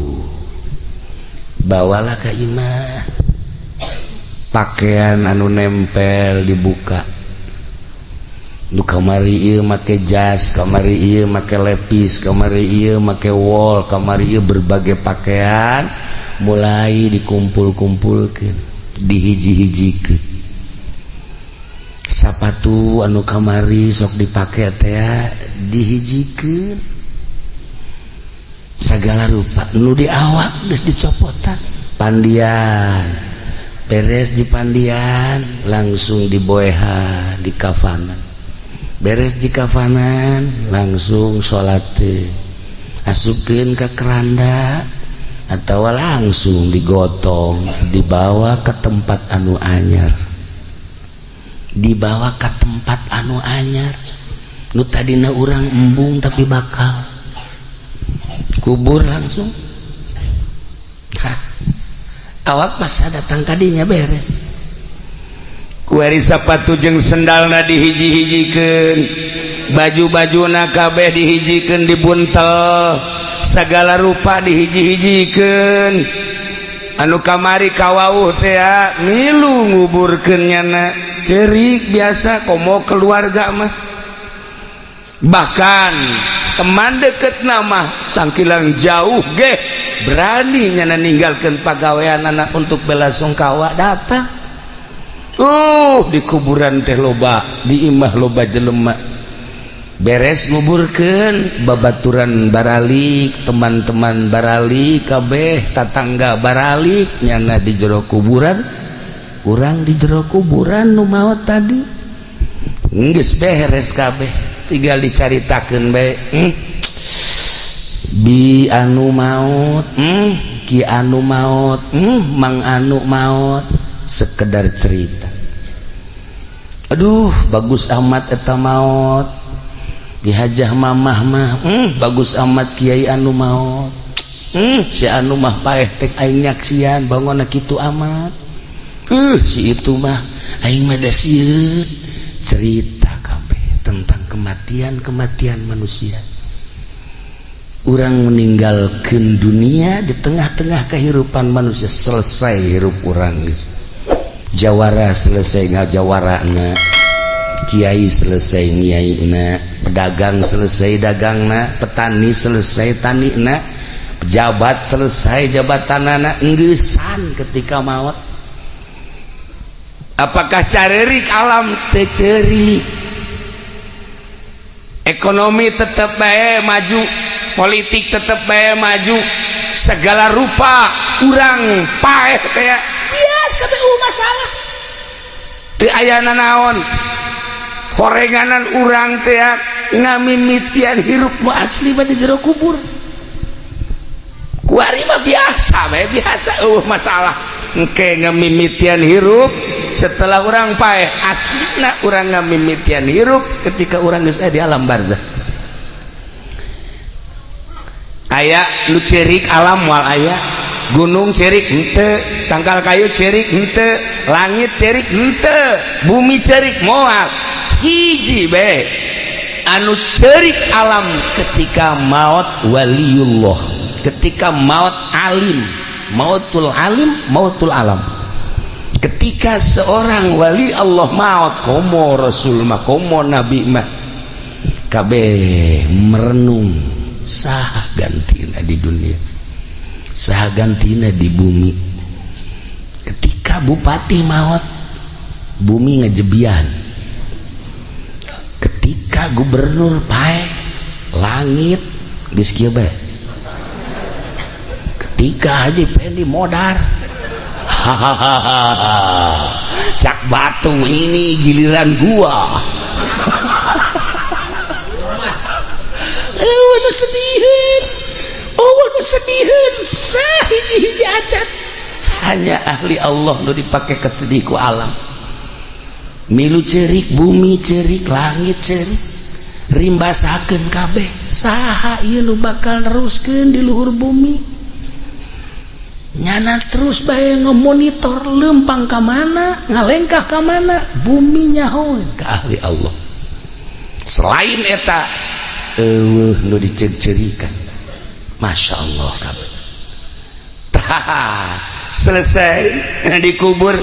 Bawalah ka imah. Pakaian anu nempel dibuka. Nu kamari ieu make jas, kamari ieu make lepis, kamari ieu make wol, kamari ieu berbagai pakaian mulai dikumpul-kumpulkeun, dihiji-hijikeun. Sapatu anu kamari sok dipake teh dihijikeun. Segala rupa nu di awak geus dicopotan. Pandian beres di pandian langsung diboehan di kafanan. Beres di kafanan langsung salat, asupkeun ke keranda atau langsung digotong, dibawa ke tempat anu anyar, dibawa ke tempat anu anyar nu tadina urang embung, tapi bakal kubur langsung. Hah. Awak masa datang kadinya beres. Kuari sapatu jeung sendalna dihiji-hijikeun, baju-bajuna kabeh dihijikeun, dibuntel, segala rupa dihiji-hijikeun. Anu kamari kawauh teh milu nguburkeun nyana, cerik biasa komo keluarga mah, bahkan teman deket nama sangkilang jauh ge berani nyana ninggalkeun pagawean anak untuk bela sungkawa datang. Di kuburan teh loba, di imah loba jelema. Beres nguburkeun, babaturan baralik, teman-teman baralik kabeh, tatangga baralik, nyana di jero kuburan, urang di jero kuburan nu maot tadi. Geus beres kabeh, tinggal dicaritakeun bae. Bi anu maot, ki anu maot, mang anu maot, sekedar cerita. Aduh, bagus amat eta maot dihajah mamah mah, bagus amat kiai anu maot, si anu mah paeh tek aing nyaksian bangun kitu amat, si itu mah aing mah da sieun. Cerita kabeh tentang kematian-kematian manusia. Urang meninggalkan dunia di tengah-tengah kehidupan manusia, selesai hirup urang geus. Jawara selesai ngajawarana, kiai selesai ngiaina, pedagang selesai dagangna, petani selesai tanina, pejabat selesai jabatanana, enggesan ketika maut. Apakah carerik alam? Teu ceurik. Ekonomi tetep bae maju, politik tetep bae maju, segala rupa urang paeh kayak biasa bae, masalah teu aya nanaon horenganan. Urang teh ngamimitian hirup nu asli mah di jero kubur. Kuari mah biasa bae, biasa, eueuh masalah. Engke ngamimitian hirup setelah urang paeh, aslina urang ngamimitian hirup ketika urang geus di alam barzah. Aya nu ceurik alam? Moal aya. Gunung cerik henteu, tangkal kayu cerik henteu, langit cerik henteu, bumi cerik moal. Hiji be anu cerik alam ketika maut waliullah, ketika maut alim, mautul alim, mautul alam. Ketika seorang wali Allah maut, komo rasul mah, komo nabi mah, kabeh merenung, saha gantina di dunia, saha gantina di bumi. Ketika bupati maut, bumi ngejebian. Ketika gubernur paeh, langit geus kieu bae. Ketika Haji Pendi modar, hahaha, cak batu, ini giliran gua. Euweuh nu sediheun, euweuh nu sediheun sahiji-hiji acan. Hanya ahli Allah nu dipake kesedih ku alam. Milu cerik bumi, cerik langit, cerik rimbasakeun kabeh. Saha ieu nu bakal neruskeun di luhur bumi? Nyana terus bae ngemonitor lempang ka mana, ngalengkah ka mana bumi, nyahoeun ka ahli Allah. Selain eta euweuh nu diceuk-ceurikan. Masya Allah kabeh. Tah, selesai dikubur,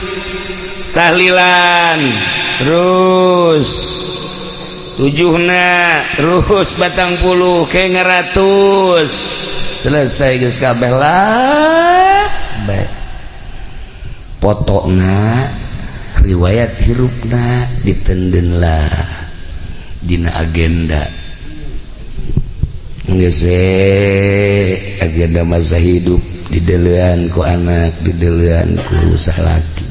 tahlilan terus tujuhna, terus 40 ke ngeratus, selesai geus kabeh lah. Baik, potokna riwayat hirupna ditenden lah dina agenda. Geus agenda masa hidup didelean ku anak, didelean ku salaki,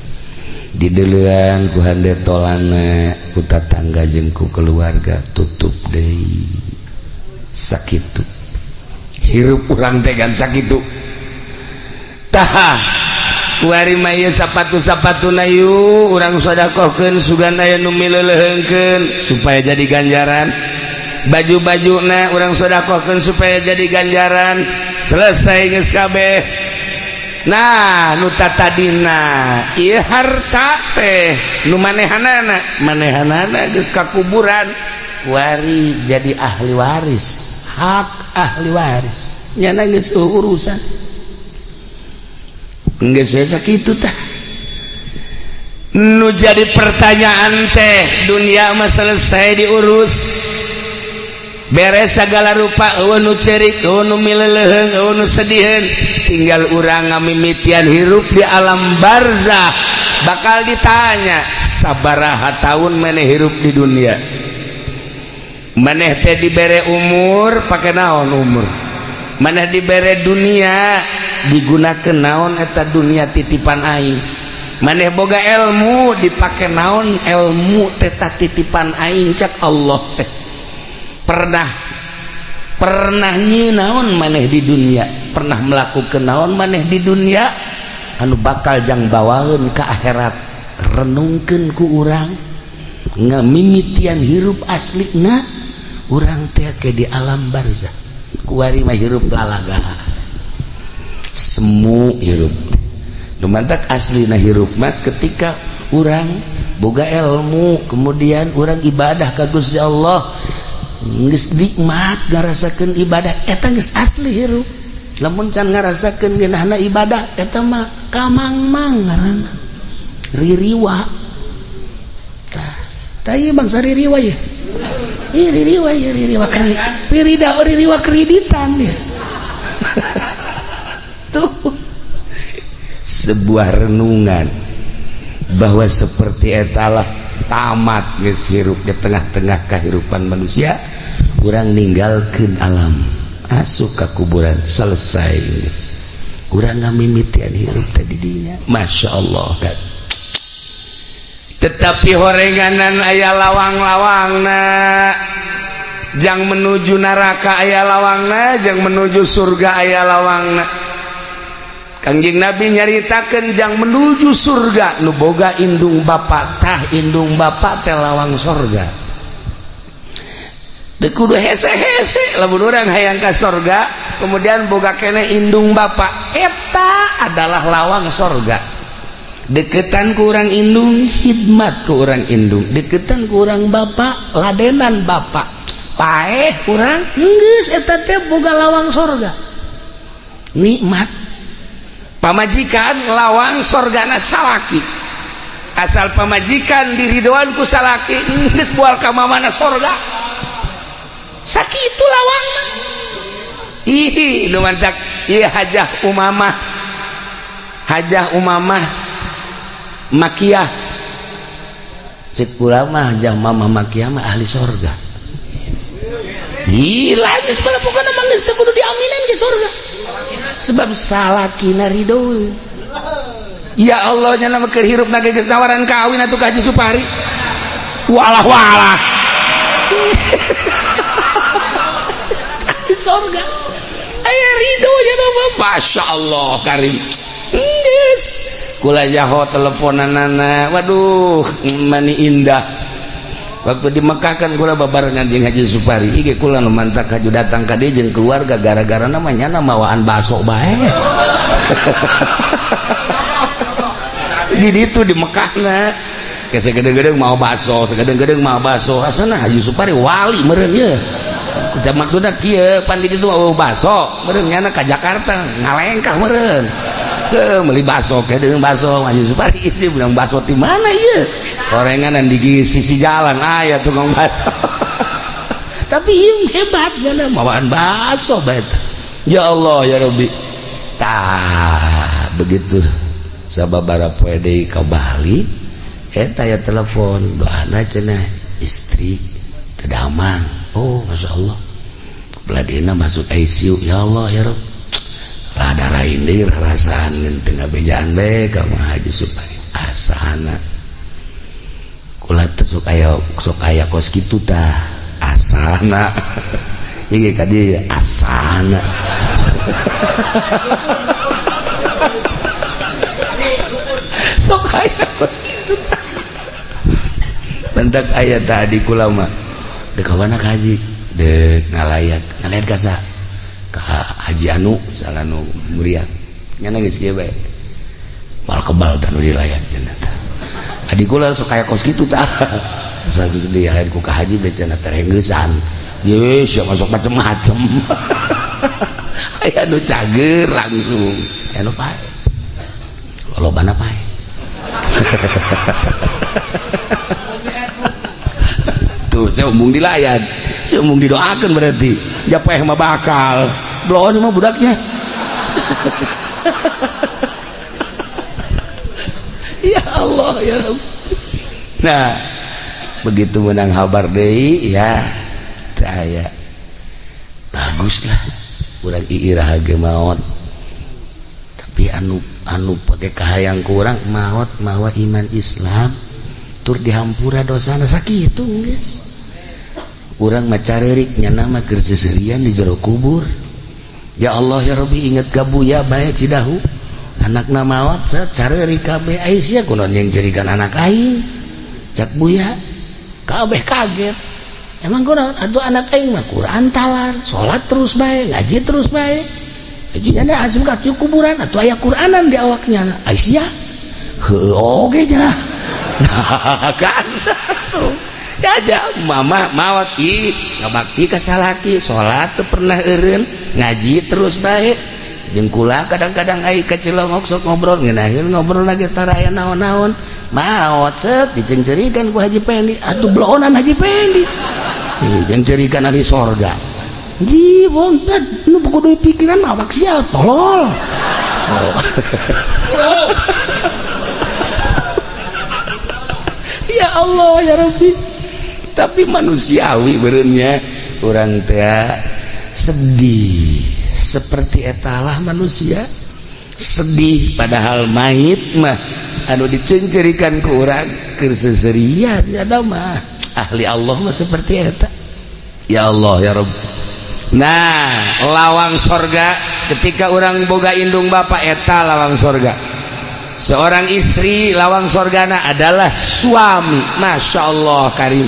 didelean ku hande tolana, ku tatangga jeung ku keluarga, tutup deui. Sakitu hirup urang teh kan, sakitu. Tah, kuari mah ieu sapatu-sapatu na yu urang sodakohkeun, sugan aya nu mileuleheungkeun supaya jadi ganjaran. Baju-bajuna urang sodakohkeun supaya jadi ganjaran. Selesai geus kabeh. Nah, nu tadina ieu harta teh nu manehanana, manehanana geus ka kuburan, wari jadi ahli waris, hak ahli waris nyana geus urusan, geus sakitu. Tah, nu jadi pertanyaan teh, dunia mah selesai diurus, beres segala rupa, euweuh nu cerik, euweuh nu mileleuheung, euweuh nu sediheun. Tinggal urang ngamimitian hirup di alam barzah. Bakal ditanya, sabaraha tahun maneh hirup di dunia? Maneh teh dibere umur, pake naon umur? Maneh dibere dunia, digunakan naon eta dunia titipan aing? Maneh boga ilmu, dipake naon ilmu teta titipan aing? Cak Allah teh, pernah pernah nyi naon maneh di dunia? Pernah melakukan naon maneh di dunia anu bakal jang bawaeun ke akhirat? Renungkeun ku urang ngamimitian hirup aslina urang teh ke di alam barzah. Kuari mah hirup lalaga, semu hirup. Nu mantak aslina hirup mah ketika urang boga ilmu, kemudian urang ibadah ka Gusti Allah, geus nikmat ngarasakeun ibadah, eta geus asli hirup. Lamun can ngarasakeun ngeunahna ibadah, eta mah kamangmang ngaranna, ririwa. Tah, tah, ieu bangsa ririwa ya. Ih, ririwa ya, ririwa kri ririda, ririwa kreditan ya. Tuh, sebuah renungan bahwa seperti etalah tamat geus hirup di tengah-tengah kehidupan manusia. Urang ninggalkeun alam, asup ka kuburan, selesai geus. Urang ngamimitian hirup teh di dinya. Masya Allah kan. Tetapi horenganan aya lawang-lawangna. Jang menuju neraka aya lawangna, jang menuju surga aya lawangna. Kangjeng Nabi nyaritakeun, jang menuju surga nu boga indung bapak. Tah, indung bapak teh lawang sorga. Teu kudu hese-hese lamun urang hayang ka sorga, kemudian boga kene indung bapak, eta adalah lawang sorga. Deketan ku urang indung, khidmat ku urang indung. Deketan ku urang bapak, ladenan bapak, paeh urang, geus eta teh boga lawang sorga, nikmat. Pamajikan lawang sorgana salaki. Asal pamajikan diridoan ku salaki, geus bual ka mamana sorga. Sakitu lawang. Ih, nu mantak ieu Hajah Umamah, Hajah Umamah Makiyah. Cek kula mah, Hajah Mamah Makiyah mah ahli sorga. Gila geus bala, pokona mah geus teu kudu diaminan ke surga. Sebab salakina ridho. Ya Allah, nya nama keur hirup na geus nawaran kawin atuh ka Haji Supari. Walah walah. Di surga. Aya ridho nya nama, Masya Allah karim. Geus. Kula jaho teleponanana. Waduh, mani indah. Waktu di Mekah kan kula babarengan jeung Haji Supari. Ieu kula nu mantak haju datang ka dieu jeung keluarga gara-gara namanya mawaan baso bae. Di ditu di Mekahna. Kayak segede-gede mau baso, segede-gede mau baso. Asana Haji Supari wali meureun ye. Da maksudna kieu, pan di ditu mau baso, meureun nyana ka Jakarta ngalengkah meureun. Ke beli baso, ke deung baso Haji Supari sih bilang baso di mana ieu? Orengan di sisi jalan aya tukang baso. Tapi ieu hebat nyana mawaan baso bae. Ya Allah ya Rabbi. Tah begitu sababara poe deui ka Bali eta ya telepon doana cenah istri teu damang. Oh, Masya Allah. Beladina masuk ICU, ya Allah ya Rabb. Rada lain deui rarasaan teu ngabejaan bae ka Haji Supari. Asana kula teh sok aya kos kitu tah asana. Ieu ka dieu asana. Sok aya kos kitu tah. Bentak aya tadi kula mah. Dek ka mana ka haji? Dek ngalayat. Ngalayat ka saha? Ka Haji Anu, misalnya anu muriat. Nyana geus kieu bae. Mal kebal tah nu dilayat cenah tah. Adi kula sok aya kos kitu tah. Geus dilayat ku ka haji bae cenah terenggeusan. Ye, sia masuk macem-macem. Aya nu cager langsung. Aya nu pae. Lolobana pae. Tuh, saya umung dilayat. Saya umung didoakan berarti. Japeh mah bakal. Bloon mah budaknya. Ya Allah ya Rabb. Nah, begitu menang kabar deui ya teu aya. Baguslah urang iirah ge maot. Tapi anu pake kahayang ku urang maot mawa iman Islam tur dihampura dosana sakitu geus. Urang mah carerik nyana mah keur seuseurian di jero kubur. Ya Allah ya Rabbi, inget ka Buya bae Cidahu. Anakna maot set carerik kabeh ai sia kunaon yang jerikan anak aing. Cak Buya kabeh kaget. Emang kunaon atuh anak aing mah Quran talar, salat terus bae, ngaji terus bae. Jadi nyana asup ka kuburan atuh aya Quranan di awaknya. Ai sia heueuh oge nya. Nah kan aja mama maot ih ngabakti ka salaki, salat teu pernah eureun, ngaji terus bae. Jeung kula kadang-kadang ai ka Cilongok sok ngobrol ngeunaheun ngobrol lagi tara aya naon-naon. Maot set dicengcerikan ku Haji Pendi, atuh bloonan Haji Pendi. Ih jeung cerikan ahli sorga. Ji wonten nu kudu pikiran awak sia tolol. Oh. Ya Allah ya Rabbi. Tapi manusiawi beureunya urang teh sedih seperti etalah manusia sedih padahal mayit mah anu dicencerikan ku urang keur seuseurian ada mah ahli Allah mah seperti eta. Ya Allah ya Rabb. Nah, lawang sorga ketika orang boga indung bapak eta lawang sorga. Seorang istri lawang sorgana adalah suami. Masya Allah karim.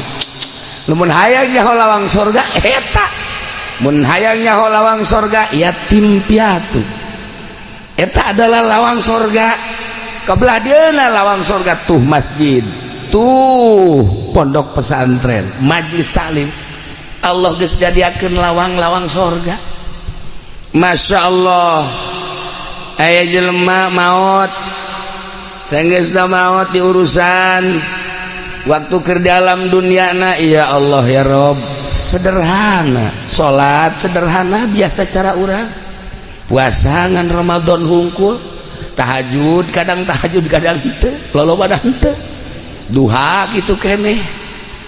Lamun hayang nyaho lawang sorga eta. Mun hayang nyaho lawang sorga yatim piatu. Eta adalah lawang sorga. Kebelah dieuna lawang sorga tuh masjid, tuh pondok pesantren, majlis taklim. Allah geus jadiakeun lawang-lawang sorga. Masya Allah. Aya jelema maot, sanggeusna maot diurusan waktu keur dalam duniana, ya Allah ya Rob, sederhana salat sederhana biasa cara urang puasa ngan Ramadan hungkul, tahajud kadang henteu, lolobana henteu, duha kitu keneh.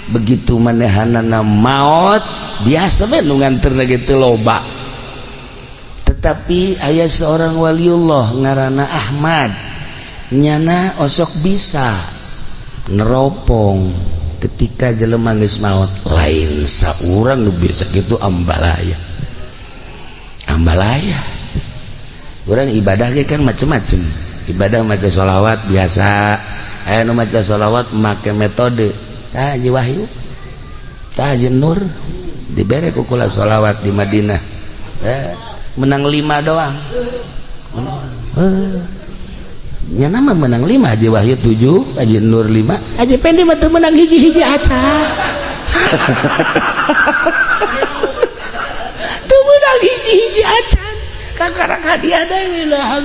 Begitu manehanana maot, biasa we nu nganterna gitu loba. Tetapi aya seorang waliullah ngaranna Ahmad, nyana osok bisa neropong ketika jelema geus maot. Lain saurang nu bisa gitu, ambalaya ambalaya. Urang ibadah ge kan macem-macem. Ibadah maca sholawat biasa, aya nu maca sholawat make metode. Tah, Haji Wahyu, tah, Haji Nur dibere ku kula sholawat di Madinah, menang lima doang. Nya nama menang lima, Haji Wahyu tujuh, Haji Nur lima, Haji Pendi mah teu menang hiji-hiji acan. Teu menang hiji-hiji acan, kakarak hadiah deui lah.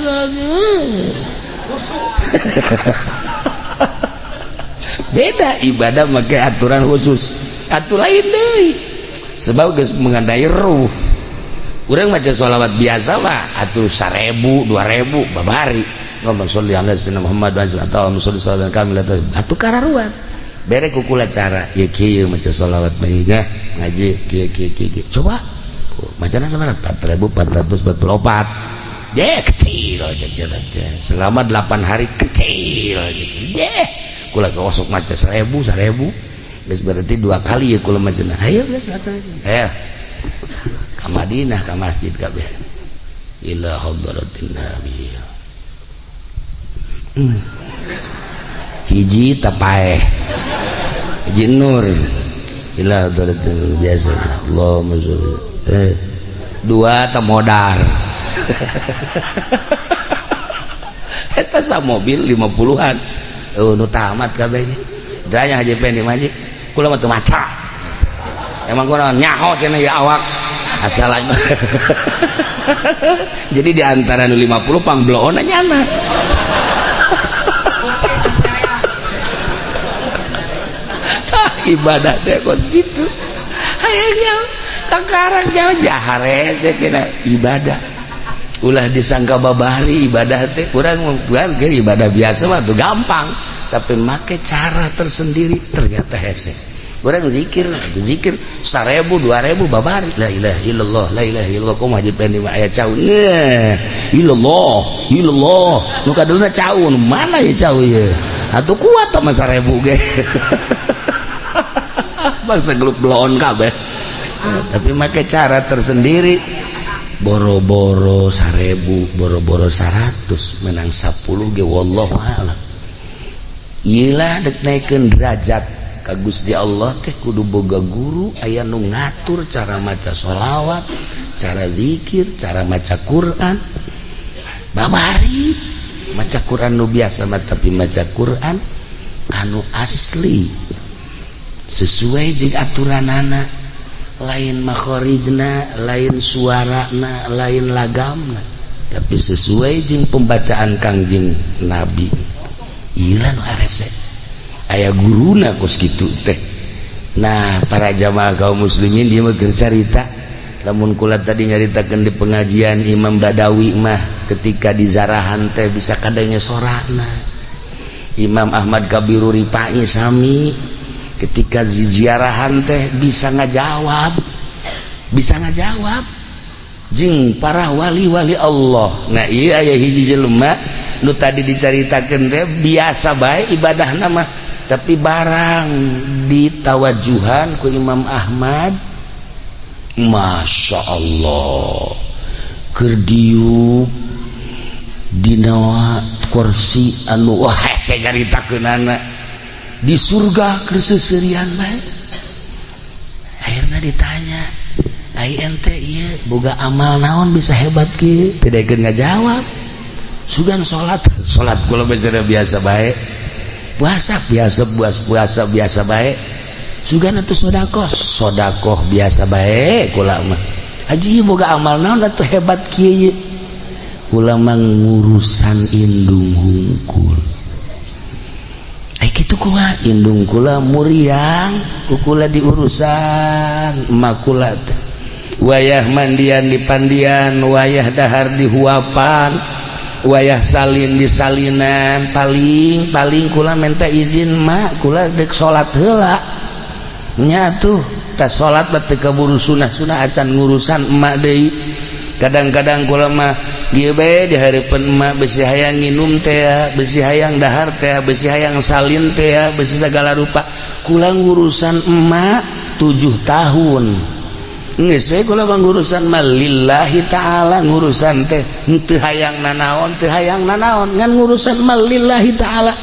Beda ibadah make aturan khusus atuh, lain deui, sebab geus mengenai ruh. Urang maca sholawat biasa mah atuh 1000 2000 babari ngomong sholli ala sayyidina Muhammad wa sallallahu sholli salatan kamilah atuh kararuan. Bere ku kula cara ieu, kieu maca sholawat bae ngaji kieu kieu kieu. Coba macana sabaraha? 4444 deh, kecil selama 8 hari, kecil gitu deh. Kula osok maca 1000 1000 geus, berarti dua kali ya kula maca. Ayo geus, ayo ka Madinah, ka masjid kabeh, ila hadratin nabi. Hiji tapaeh, hiji nur, ila hadratin biasa, Allahumma sholli, dua temodar. Eta sa mobil 50-an. Oh, nu tamat kabeh. Tanya Haji Pendi, "Haji, kula mah teu maca." Emang kula nyaho cenah ya awak. Asal. Jadi di antara nu 50 pangbloona nyana. Ibadah teh kos kitu. Hayang jauh, kakarang jauh jahare cenah ibadah. Ulah disangka babari ibadah teh kurang bukan ibadah biasa mah tuh gampang, tapi make cara tersendiri ternyata hese. Urang zikir zikir 1000 2000 babari, la ilaha illallah, la ilaha illallah. Kumaha Haji Pendi mah aya cau, nah, illallah illallah nu kaduluna cau nu mana ya cau ieu atuh kuat mah 1000 ge bangsa geluk bloon kabeh. Tapi make cara tersendiri, boro-boro 1000, boro-boro 100, menang 10 ge wallahu a'lam. Iyalah, dek naikeun derajat ka Gusti Allah teh kudu boga guru, aya nu ngatur cara maca sholawat, cara zikir, cara maca Quran. Babari maca Quran nu biasa mah, tapi maca Quran anu asli sesuai jeung aturanana, lain makhorijna, lain suarana, lain lagamna, tapi sesuai jeung pembacaan Kangjeng Nabi. Ieu nu harese aya guruna kos kitu teh. Nah, para jamaah kaum muslimin, dia mah keur carita. Lamun kula tadi nyaritakeun di pengajian, Imam Badawi mah ketika di zarahan teh bisa kadangnya sorana. Imam Ahmad Kabiru Rifai sami, ketika ziarahan teh bisa ngajawab, bisa ngajawab jeung para wali-wali Allah. Nah, iya, aya hiji jelema nu tadi dicaritakeun teh biasa bae ibadah nama, tapi barang ditawajuhan ku Imam Ahmad, Masya Allah, keur diuk dina kursi anu wah hese nyaritakeunana, di surga keur seuseurian bae. Akhirnya ditanya, "Ai ente ieu boga amal naon bisa hebat kieu?" Teu daekeun ngajawab. Sugan salat, salat kula bicara biasa bae, puasa biasa, puasa puasa biasa bae, sugan atuh sedekah, sedekah biasa bae kula mah. Haji, boga amal naon atuh hebat kieu? Kula mah ngurusan indung hungkul. Ai kitu kumaha? Indung kula muriang, ku kula diurusan, emak kula teh wayah mandian di pandian, wayah dahar di huapan, wayah salin di salinan. Paling paling kula minta izin, "Mak, kula dek salat heula." Nya tuh tas salat mah teu kaburu sunah-sunah acan ngurusan emak deui. Kadang-kadang kula mah ieu bae di hareupeun emak besi hayang nginum teh, besi hayang dahar teh, besi hayang salin teh, besi segala rupa. Kula ngurusan emak 7 tahun. Geus we kula mah ngurusan mah lillahi ta'ala, ngurusan teh henteu hayang nanaon, teu hayang nanaon, ngan ngurusan mah lillahi ta'ala.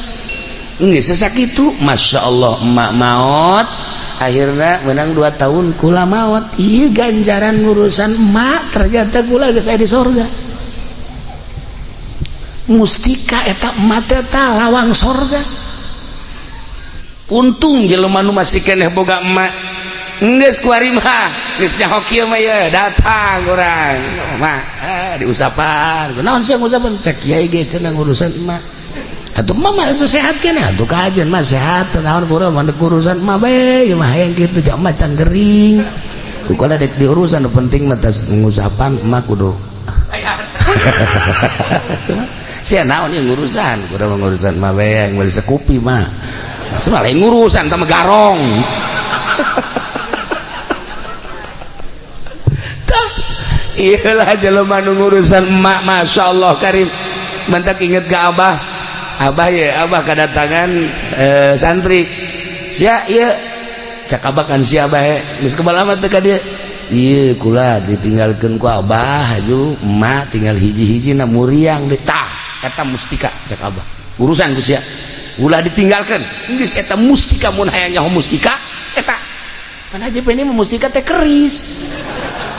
Geus sakitu, Masya Allah emak maot. Akhirnya menang 2 tahun kula maot. Iya ganjaran ngurusan emak ternyata kula geus aya di sorga. Mustika eta emak teh lawang sorga. Untung jelema nu masih keneh boga emak. Geus kuari mah geus nyaho kieu mah ye datang urang. Mak diusapan. Naon sih ngusapan? Cek kiai ge cenah ngurusan emak. Atuh mah mah sehat keneh atuh kajian mah sehat naon kurang mah urusan mah bae ieu mah hayang kitu jak macan gering. Kukala dek diurusan nu penting mah tas ngusapan emak kudu. Sia naon ieu ngurusan kurang ngurusan mah bae yang meuli sekupi mah. Semua lain ngurusan tah garong. Tah iyalah jelema nu ngurusan emak masyaallah karim. Mantak inget ka abah. Abah ya, abah kedatangan santri. Sia ieu cak abah kan sia bae. Geus kebal amat teh ka dieu. Ieu kula ditinggalkeun ku abah haju emak tinggal hiji-hiji na muriang deui. Tah eta mustika cak abah. Urusan ku sia. Ulah ditinggalkeun. Geus eta mustika mun hayang nyaho mustika eta. Pan haji ini mah mustika teh keris.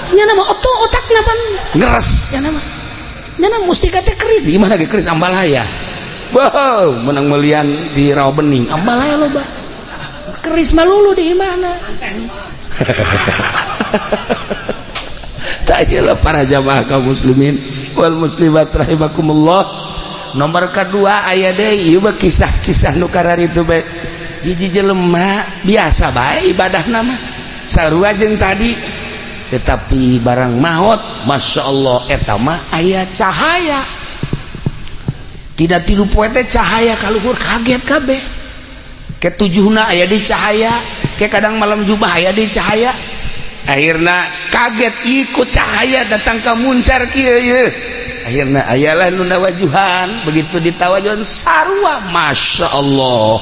Nya nama oto otakna pan ngeres nya nama. Nya nama mustika teh keris di mana ge keris ambalaya. Wow, menang melian di Rawa Bening. Ambalaya loba. Keris malulu di mana? Tak iyalah para jamaah kaum muslimin wal muslimat rahimakumullah. Nomor kedua aya deui ieu mah kisah-kisah nu kararitu bae. Hiji jelema biasa bae ibadahna mah. Sarua jeung tadi. Tetapi barang maot, Masya Allah eta mah aya cahaya. Tidak tilu poe teh cahaya kaluhur kaget kabeh. Ketujuhna aya di cahaya, ke kadang malam jubah aya di cahaya. Akhirna kaget ikut cahaya datang ke muncar kieu ieu. Akhirna ayalah nu nawajuhan, begitu ditawajuhan sarua Masya Allah.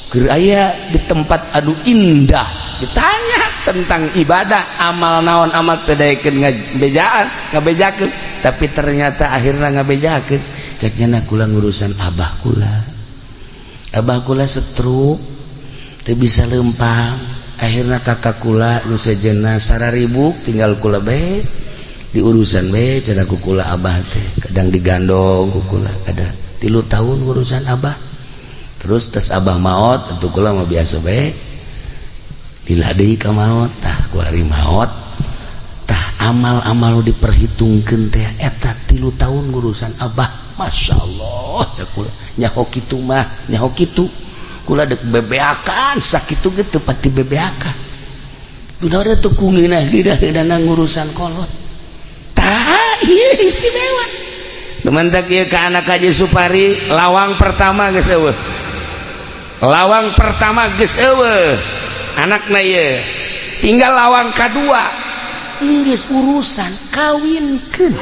Keur aya di tempat anu indah, ditanya tentang ibadah, amal naon amal teu daekeun ngabejaan, ngabejakeun, tapi ternyata akhirna ngabejakeun. Ceknya na kula ngurusan abah kula. Abah kula setruk teu bisa lempang. Akhirna kakak kula nu sejenna sararibuk tinggal kula bae diurusan bae cenah ku kula abah teh. Kadang digandong ku kula, kadang 3 tahun urusan abah. Terus tes abah maot atuh kula mah biasa bae. Lila deui ka maot tah kuari maot. Tah amal-amal nu diperhitungkeun teh eta 3 tahun ngurusan abah. Masya Allah cek kula nyaho kitu mah nyaho kitu kula dek bebeakan sakitu ge teu pati bebeakan dunawa teu ku ngeunah-ngeunah ngurusan kolot tah ieu istimewa teman tak ieu ka anak Haji Supari lawang pertama geus eueuh lawang pertama geus eueuh anakna ieu tinggal lawang kadua geus urusan kawinkeun.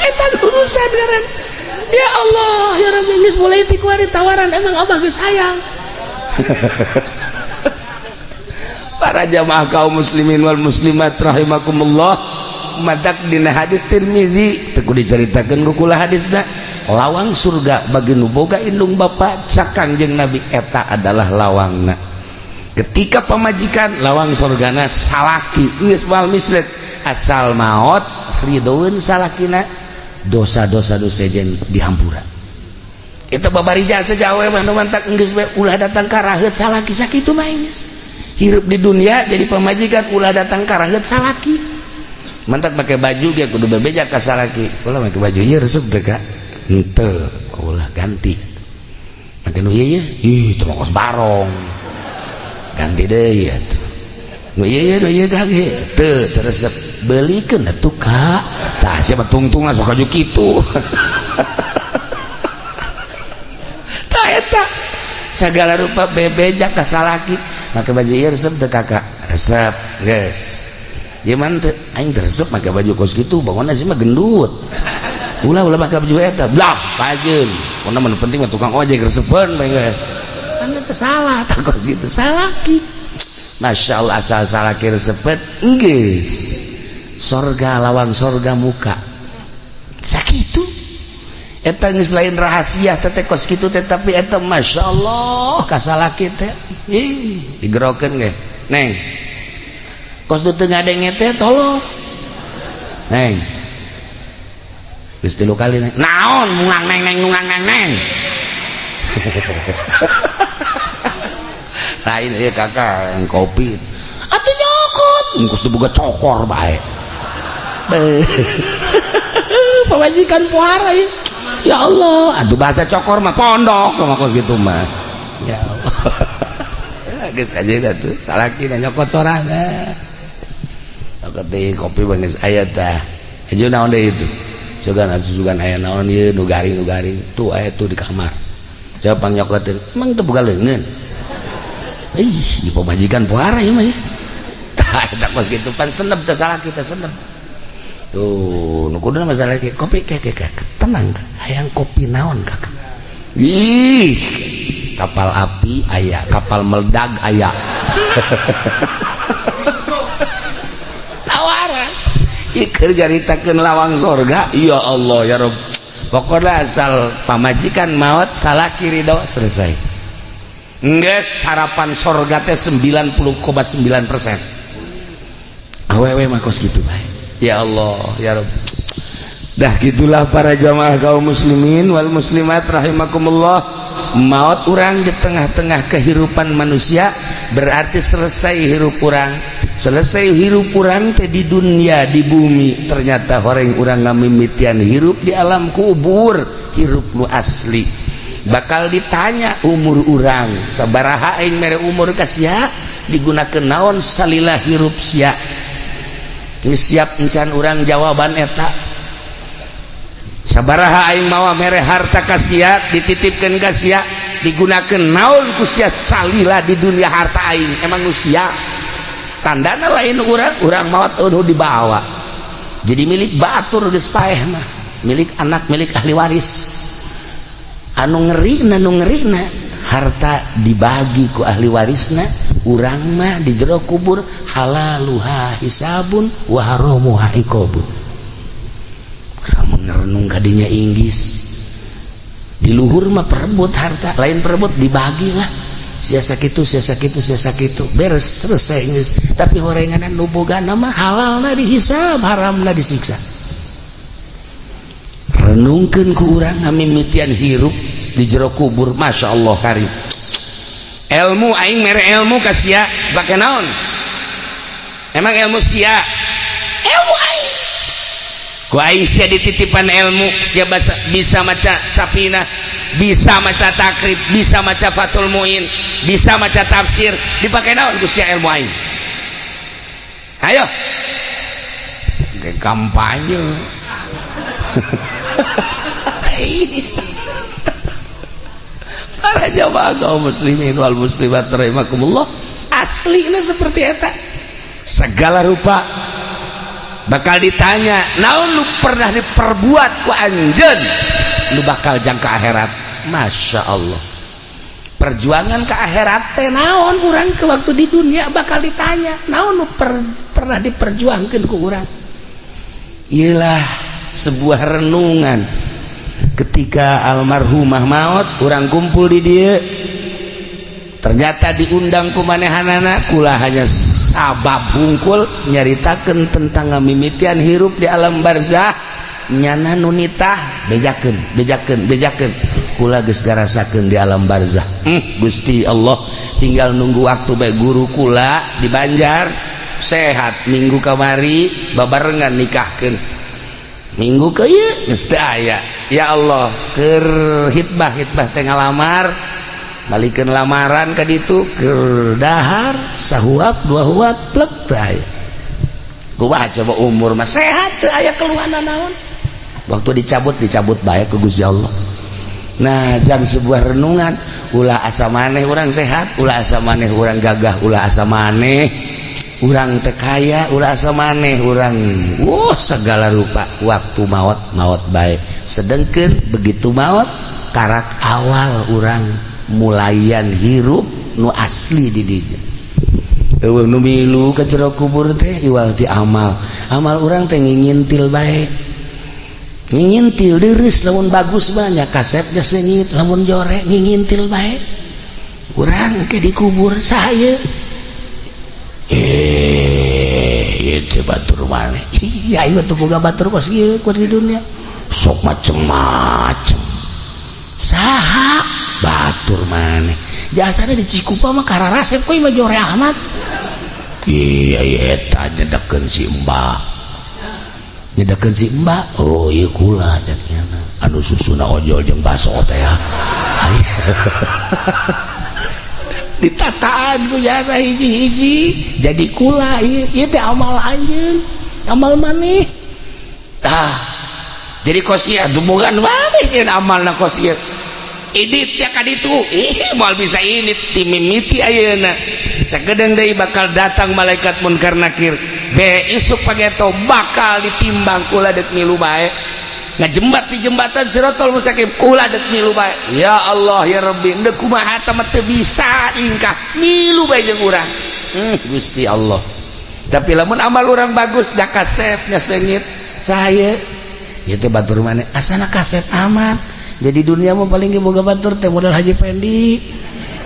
Eta urusan ngaran. Ya Allah, ya Rabbi geus mulai ti kuari tawaran emang abah geus hayang. Para jamaah kaum muslimin wal muslimat rahimakumullah, matak dina hadis Tirmizi teu kudu dicaritakeun ku kula hadisna. Lawang surga bagi nu boga indung bapa cak Kangjeng Nabi eta adalah lawangna. Ketika pamajikan lawang surgana salaki geus moal mislet asal maot ridhoeun salakina dosa-dosa nu sejen dihampura. Eta babari jasa jawe mah nu mantak geus we ulah datang ka raheut salaki sakitu mah geus. Hirup di dunia jadi pamajikan ulah datang ka raheut salaki. Mantak make baju ge kudu bebeja ka salaki. Ulah make baju ieu resep teh ka? Henteu, ulah ganti. Make nu ieu ih teu kos barong. Ganti deui atuh. Nu ieu nu ieu kage teu resep beulikeun atuh ka. Tah sia mah tungtungna sok aju kitu. Tah eta. Segala rupa bebeja ka salaki. Make baju ieu resep teu, Kakak? Resep. Geus. Gimana teu? Aing teu resep make baju kos kitu, bangunna sih mah gendut. Ulah, ulah make baju eta. Blah, pajeun. Pokona mah penting mah tukang ojek resepeun bae geus. Kan itu salah, tah kos kitu salaki. Masya Allah, asal salaki resepet geus. Sorga, lawang sorga muka. Sakitu. Eta geus lain rahasia teh kos kitu teh, tapi eta Masya Allah ka salaki teh. Ih, digerokeun ge. Neng. Kos nu teu ngadenge teh tolong. Neng. Geus tilu kali, Neng. Naon mungang neng neng nungang neng neng. Lain ieu, Kakak, yang kopi. Atuh nyokot. Engkos teu boga cokor bae. Pamajikan puara ya. Ya Allah, atuh bahasa cokor mah pondok mah kos kitu mah. Ya Allah. Geus kajeun atuh, salaki nyokot sorangan. Nyokot deui kopi mah geus aya tah. Hajo naon deui itu? Sugan atuh, sugan aya naon ieu nu garing, nu garing. Tuh aya tuh di kamar. Coba pang nyokoteun. Emang teu boga leungeun? Ih, di pamajikan puara ieu mah ya. Tah eta kos kitu pan senep teh salaki teh senep. Tuh, nu kuduna masalah ke kopi ke ke ke tenang, hayang kopi naon, Kakak? Ih, kapal api aya, kapal meledak aya. Tawaran. Ieu keur nyaritakeun lawang sorga, ya Allah ya Rob. Pokoknya asal pamajikan maot, salaki ridho, selesai. Geus harapan sorga teh 90,9%. Awewe mah kos kitu bae. Ya Allah ya Rob. Dah gitulah para jamaah kaum muslimin wal muslimat rahimakumullah. Maut urang di tengah-tengah kehidupan manusia berarti selesai hirup urang. Selesai hirup urang teh di dunia, di bumi. Ternyata horeng urang ngamimitian hirup di alam kubur, hirup nu asli. Bakal ditanya umur urang, sabaraha aing mere umur ka sia, digunakeun naon salila hirup sia. Geus siap encan urang jawaban eta? Sabaraha aing mawa mere harta ka sia, dititipkeun ka sia, digunakeun naon ku sia salila di dunia harta aing? Emang nu sia? Tandana lain urang, urang maot eueuh dibawa. Jadi milik batur geus paeh mah, milik anak, milik ahli waris. Anu ngerina, nu ngerina, harta dibagi ku ahli warisna, urang mah di jero kubur halaluha hisabun wa haramuha iqabun. Lamun ngerenung kadinya inggis di luhur mah perebut harta, lain perebut, dibagi lah, sia sakitu, sia sakitu, sia sakitu, beres, selesai geus. Tapi horenganan nu bogana mah halalna dihisab, haramna disiksa. Renungkeun ku urang ngamimitian hirup di jero kubur. Masya Allah karim. Ilmu aing mere ilmu ka sia bake naon? Emang ilmu sia? Ilmu aing ku aing sia dititipan ilmu, sia bisa maca Sapina, bisa maca Takrib, bisa maca Fathul Muin, bisa maca tafsir, dipakai naon ku sia ilmu aing? Ayo kampanye. Para jamaah kaum muslimin wal muslimat rahimakumullah, aslinya seperti eta. Segala rupa bakal ditanya, naon lu pernah diperbuat ku anjeun lu bakal jangka akhirat. Masya Allah, perjuangan ke akhirat teh naon urang ke waktu di dunia bakal ditanya naon lu pernah diperjuangkan ku urang. Iyalah, sebuah renungan ketika almarhumah maut, urang kumpul di dia, ternyata diundang ku manehanana, kula hanya sabab hungkul nyaritakeun tentang ngamimitian hirup di alam barzah. Nyana nunitah bejakeun, bejakeun, bejakeun, kula geus ngarasakeun di alam barzah. Gusti Allah, tinggal nunggu waktu bae. Guru kula di Banjar sehat, minggu kamari babarengan nikahkeun, minggu ke ieu geus teu aya. Ya Allah, keur hitbah, hitbah teh ngalamar, balikeun lamaran ka ditu, keur dahar sahuap dua huap plek teu aya. Kumaha coba, umur mah sehat, teu aya keluhan naon, waktu dicabut, dicabut bae ku Gusti Allah. Nah, jam sebuah renungan. Ulah asa maneh urang sehat, ulah asa maneh urang gagah, ulah asa maneh urang teu kaya, ulah asa maneh urang, wah, segala rupa. Waktu maut, maut bae. Sedengkeun begitu maut, karak awal urang mulayan hirup nu asli di dinya. Euweuh nu milu ka jero kubur teh iwal ti amal. Amal urang teh ngingintil bae, ngingintil deres. Lamun bagus banyak kasep geus seungit, lamun jore ngingintil bae. Urang ke dikubur, saha? Eh, itu batur maneh. Iya, ieu tuh boga batur kos ieu ku di dunia sok macem-macem. Saha batur maneh? Jasana di Cikupa mah kararasep kok mah jore amat. Iya iya, eta nyedekeun si Mbak, nyedekeun si Mbak. Oh iya, kula cek anu susuna ojol jeung baso teh ya. Ditataan ku jana hiji-hiji jadi kula. Ieu ieu teh amal anjeun, amal maneh. Tah, jadi kos ieu dumungan maneh nyeun amalna kos ieu, idit ya ka ditu. Ih, moal bisa ini ti mimiti ayeuna. Sakedeung deui bakal datang malaikat Munkar Nakir. Be isuk pageto bakal ditimbang. Kula dek milu bae, ngajembat di jembatan Sirotol Mustaqim, kula dek milu bae. Ya Allah ya Rabbi, ndek kumaha teh teu bisa ingkah, milu bae jeung urang. Gusti Allah. Tapi lamun amal urang bagus, da kasep nya seungit. Saya ieu teh batur maneh, asana kasep amat. Jadi dunia mah paling ge boga batur teh modal Haji Pendi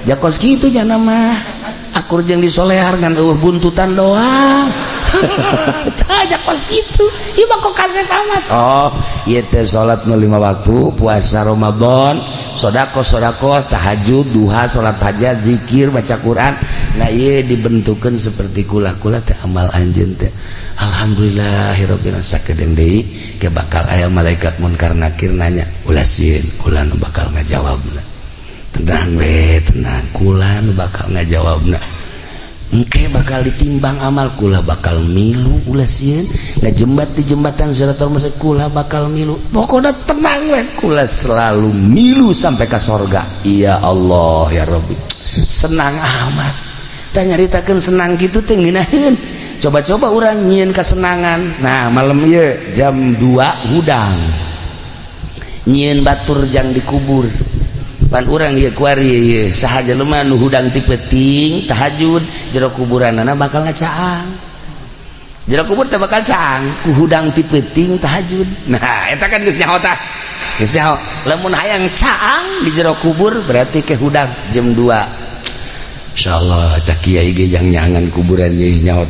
jakos kitu nya mah akur jeung disolehar, ngan eueuh buntutan doang. Tah, jakos kitu ieu mah kok kasep amat. Oh, ieu teh salat nu lima waktu, puasa Ramadan, sedekah, sedekah, tahajud, duha, salat hajat, zikir, baca Quran. Nah, ieu dibentukeun seperti kula-kula teh amal anjeun teh. Alhamdulillahirabbil alamin. Sakedeung deui ke bakal aya malaikat Munkar Nakir nanya. Ulah sieun, kula nu bakal ngajawabna. Tenang we, tenang, kula nu bakal ngajawabna. Engke bakal ditimbang amal, kula bakal milu. Ulah sieun, ngajembat di jembatan Siratal Mustaqim, kula bakal milu. Pokoknya tenang we, kula selalu milu sampai ke sorga. Ya Allah ya Rabbi, senang amat. Tah, nyaritakeun senang gitu teh ngeunaheun. Coba-coba urang nyieun kesenangan. Nah, malam ieu jam 2 hudang nyieun batur jang dikubur. Pan urang ieu kuari ieu saha jelema nu hudang ti peuting tahajud, jero kuburanana bakal ngacaang. Jero kubur teh bakal caang ku hudang ti peuting tahajud. Nah, eta kan geus nyaho. Tah, geus nyaho, lamun hayang caang di jero kubur berarti ke hudang jam 2. Insyaallah cak kiai ge jang nyangan kuburan ye nyaho.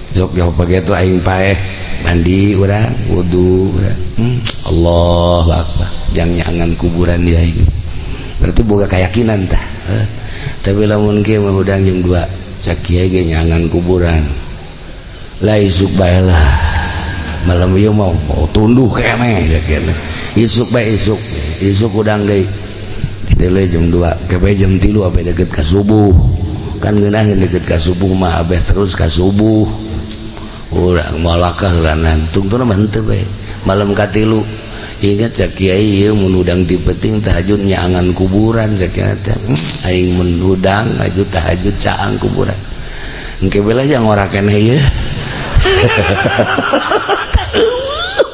Sok nyaho begitu aing paeh, mandi urang, wudu urang. Allahu akbar, jang nyangan kuburan dia ini berarti boga keyakinan tah. Eh, tapi lamun kieu mah hudang jam 2, cak kiai ge nyangan kuburan lah, isuk bae lah. Malam ieu mau mau tunduh keneh cak kiai. Isuk bae, isuk isuk hudang deui. Dele jam 2 kepe jam 3 abeh deket ka subuh. Kan ngeunaheun deket ka subuh mah, abeh terus ka subuh urang moal wakah heulanan tungtuna mah henteu bae. Malam katilu ingat cak kiai ieu, mun hudang ti peuting tahajud nyaangan kuburan. Cak kiai teh, aing mun hudang aju tahajud caang kuburan." Engke bela jang ora keneh ieu.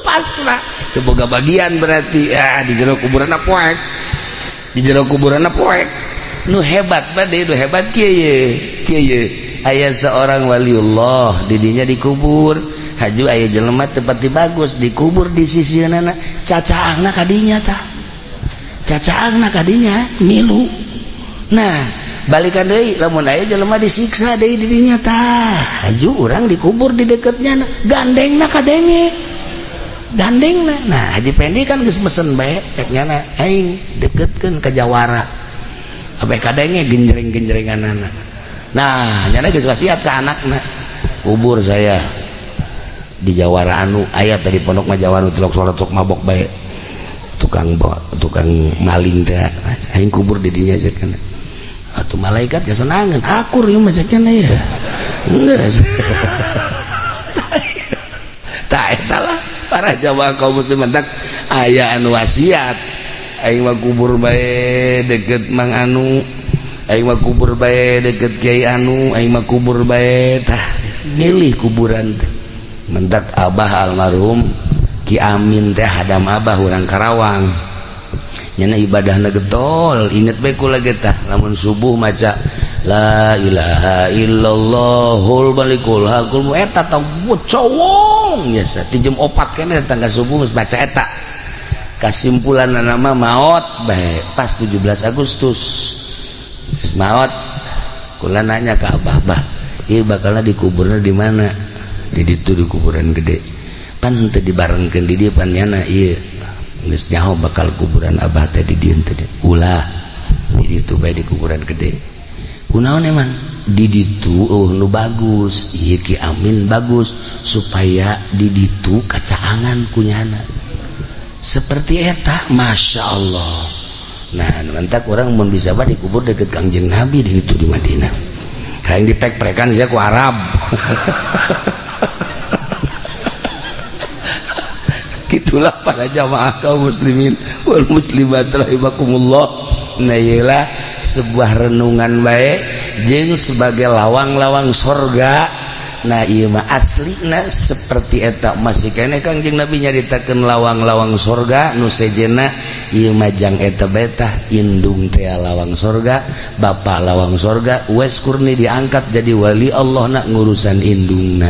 Pasrah teu boga bagian berarti. Ah, di jero kuburan poek, di jero kuburan poek. Nu hebat bade, nu hebat kieu ye, kieu ye. Aya seorang waliullah, didinya dikubur. Haju aya jelema teu pati bagus dikubur di sisieunana, cacaangna kadinya. Tah, cacaangna kadinya milu. Nah, balikan deui, lamun aya jelema disiksa deui didinya, tah, haju urang dikubur di deketnya, gandengna kadenge, gandengna. Nah, Haji Pendi kan geus mesen bae, cek nyana aing deketkeun ka jawara abeh kadenge genjreng-genjrenganana. Nah, nyana geus wasiat ka anakna, "Kubur saya di jawara anu aya tadi pondok mah, jawara tilok salat, sok mabok bae, tukang tukang maling teh, aing kubur di dinya," cek kana. Atuh malaikat kesenangan, akur ieu mah, cek nya ya. Geus tah, eta lah para jamaah kaum muslimin. Tak aya anu wasiat. Aing mah kubur bae deket Mang Anu, aing mah kubur bae deket Kiai Anu, aing mah kubur bae. Tah, milih kuburan teh. Mentak abah almarhum Ki Amin teh, hadam abah urang Karawang, nyana ibadahna getol. Inget bae kula ge tah, lamun subuh maca la ilaha illallahul malikul hakul eta tah cowong biasa ti jam 4 keneh datang ka subuh geus baca eta. Kasimpulan nama maot bae pas 17 Agustus geus maot. Kula nanya ke abah, "Bah, ieu bakalna dikuburna di mana?" "Di ditu, di kuburan gede." Pan teu dibarengkeun di dieu, pan nyana ieu geus nyaho bakal kuburan abah teh di dieu teh. Ulah di ditu bae, di kuburan gede. Kunaon emang di ditu? Oh, nu bagus ieu Ki Amin bagus, supaya di ditu kacaangan kunyana seperti eta. Masya Allah. Nah, mantak orang mun bisa mah dikubur deket Kangjeng Nabi di ditu, di Madinah. Kayak dipek-pekan sia ku Arab. Gitulah para jamaah kaum muslimin wal muslimat rahimakumullah. Nah, iyalah sebuah renungan baik jeung sebagai lawang-lawang sorga. Nah, ieu mah aslina seperti eta, masih keneh Kangjeng Nabi nyaritakeun lawang-lawang sorga nu sejenna. Ieu mah jang eta bae tah, indung teh lawang sorga, bapak lawang sorga. Uwais Qarni diangkat jadi wali Allah nak ngurusan indungna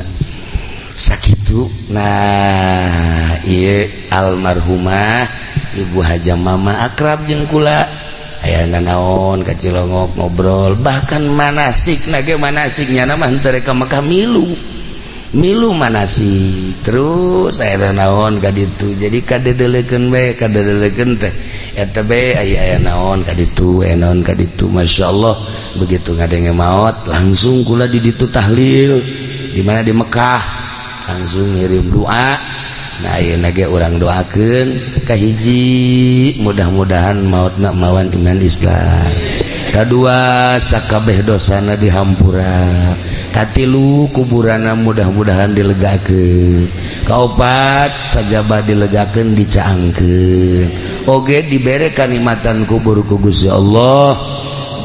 sakitu. Nah, ieu almarhumah Ibu Haja Mama akrab jeung kula, aya naon ka Cilongok ngobrol, bahkan manasik nage manasiknya nama henteu ka Mekah, milu milu manasik terus aya naon ka ditu. Jadi kadedelekeun bae, kadedelekeun teh eta bae, aya aya naon ka ditu, aya naon ka ditu. Masyaallah, begitu ngadenge maot langsung kula di ditu tahlil di mana, di Mekah, langsung ngirim doa. Nah, ayeuna ge urang doakeun kahiji, mudah-mudahan mautna mawan iman Islam, kadua sakabeh dosana dihampura, katilu kuburana mudah-mudahan dilegakeun, kaopat sajabah dilegakeun, dicaangkeun oge, dibere kanikmatan kubur ku Gusti Allah,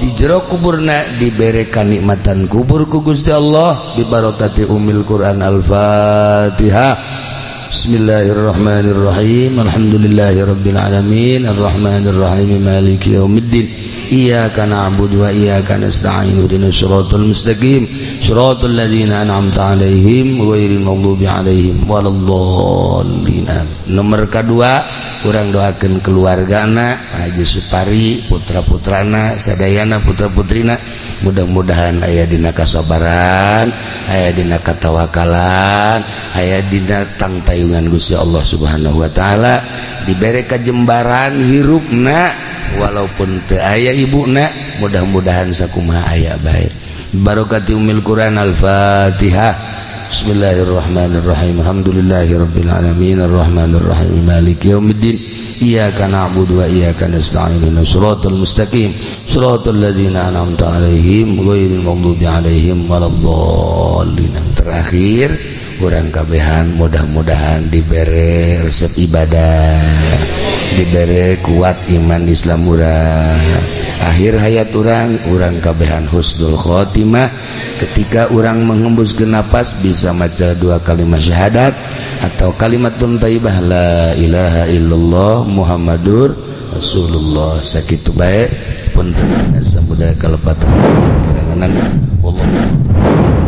di jero kuburna dibere kanikmatan kubur ku Gusti Allah, bibarakati umil Quran. Al-Fatihah. Bismillahirrahmanirrahim. Alhamdulillahirabbil alamin, arrahmanirrahim, maliki yaumiddin, iyyaka na'budu wa iyyaka nasta'in, ihdinas siratal mustaqim, siratal ladzina an'amta 'alaihim ghairil maghdubi 'alaihim waladdallin. Nomor kedua, urang doakeun keluargana Haji Supari, putra-putrana sadayana, putra-putrina, mudah-mudahan aya dina kasabaran, aya dina katawakalan, aya dina tangtayungan Gusti Allah Subhanahu wa taala, dibere kajembaran hirupna walaupun teu aya ibuna, mudah-mudahan sakumaha aya bae, barokati umil Quran. Al-Fatihah. Bismillahirrahmanirrahim. Alhamdulillahirabbil alamin, arrahmanirrahim, maliki yaumiddin, iyyaka na'budu wa iyyaka nasta'in, ihdinas siratal mustaqim, siratal ladzina an'amta 'alaihim ghairil maghdubi 'alaihim waladdallin. Terakhir, urang kabehan mudah-mudahan dibere resep ibadah, dibere kuat iman Islam urang, akhir hayat urang, urang kabehan husnul khotimah, ketika urang menghembuskan napas bisa maca dua kalimat syahadat atau kalimat thayyibah, la ilaha illallah Muhammadur Rasulullah. Sakitu bae, punten samuda kalepatan. Wallahu.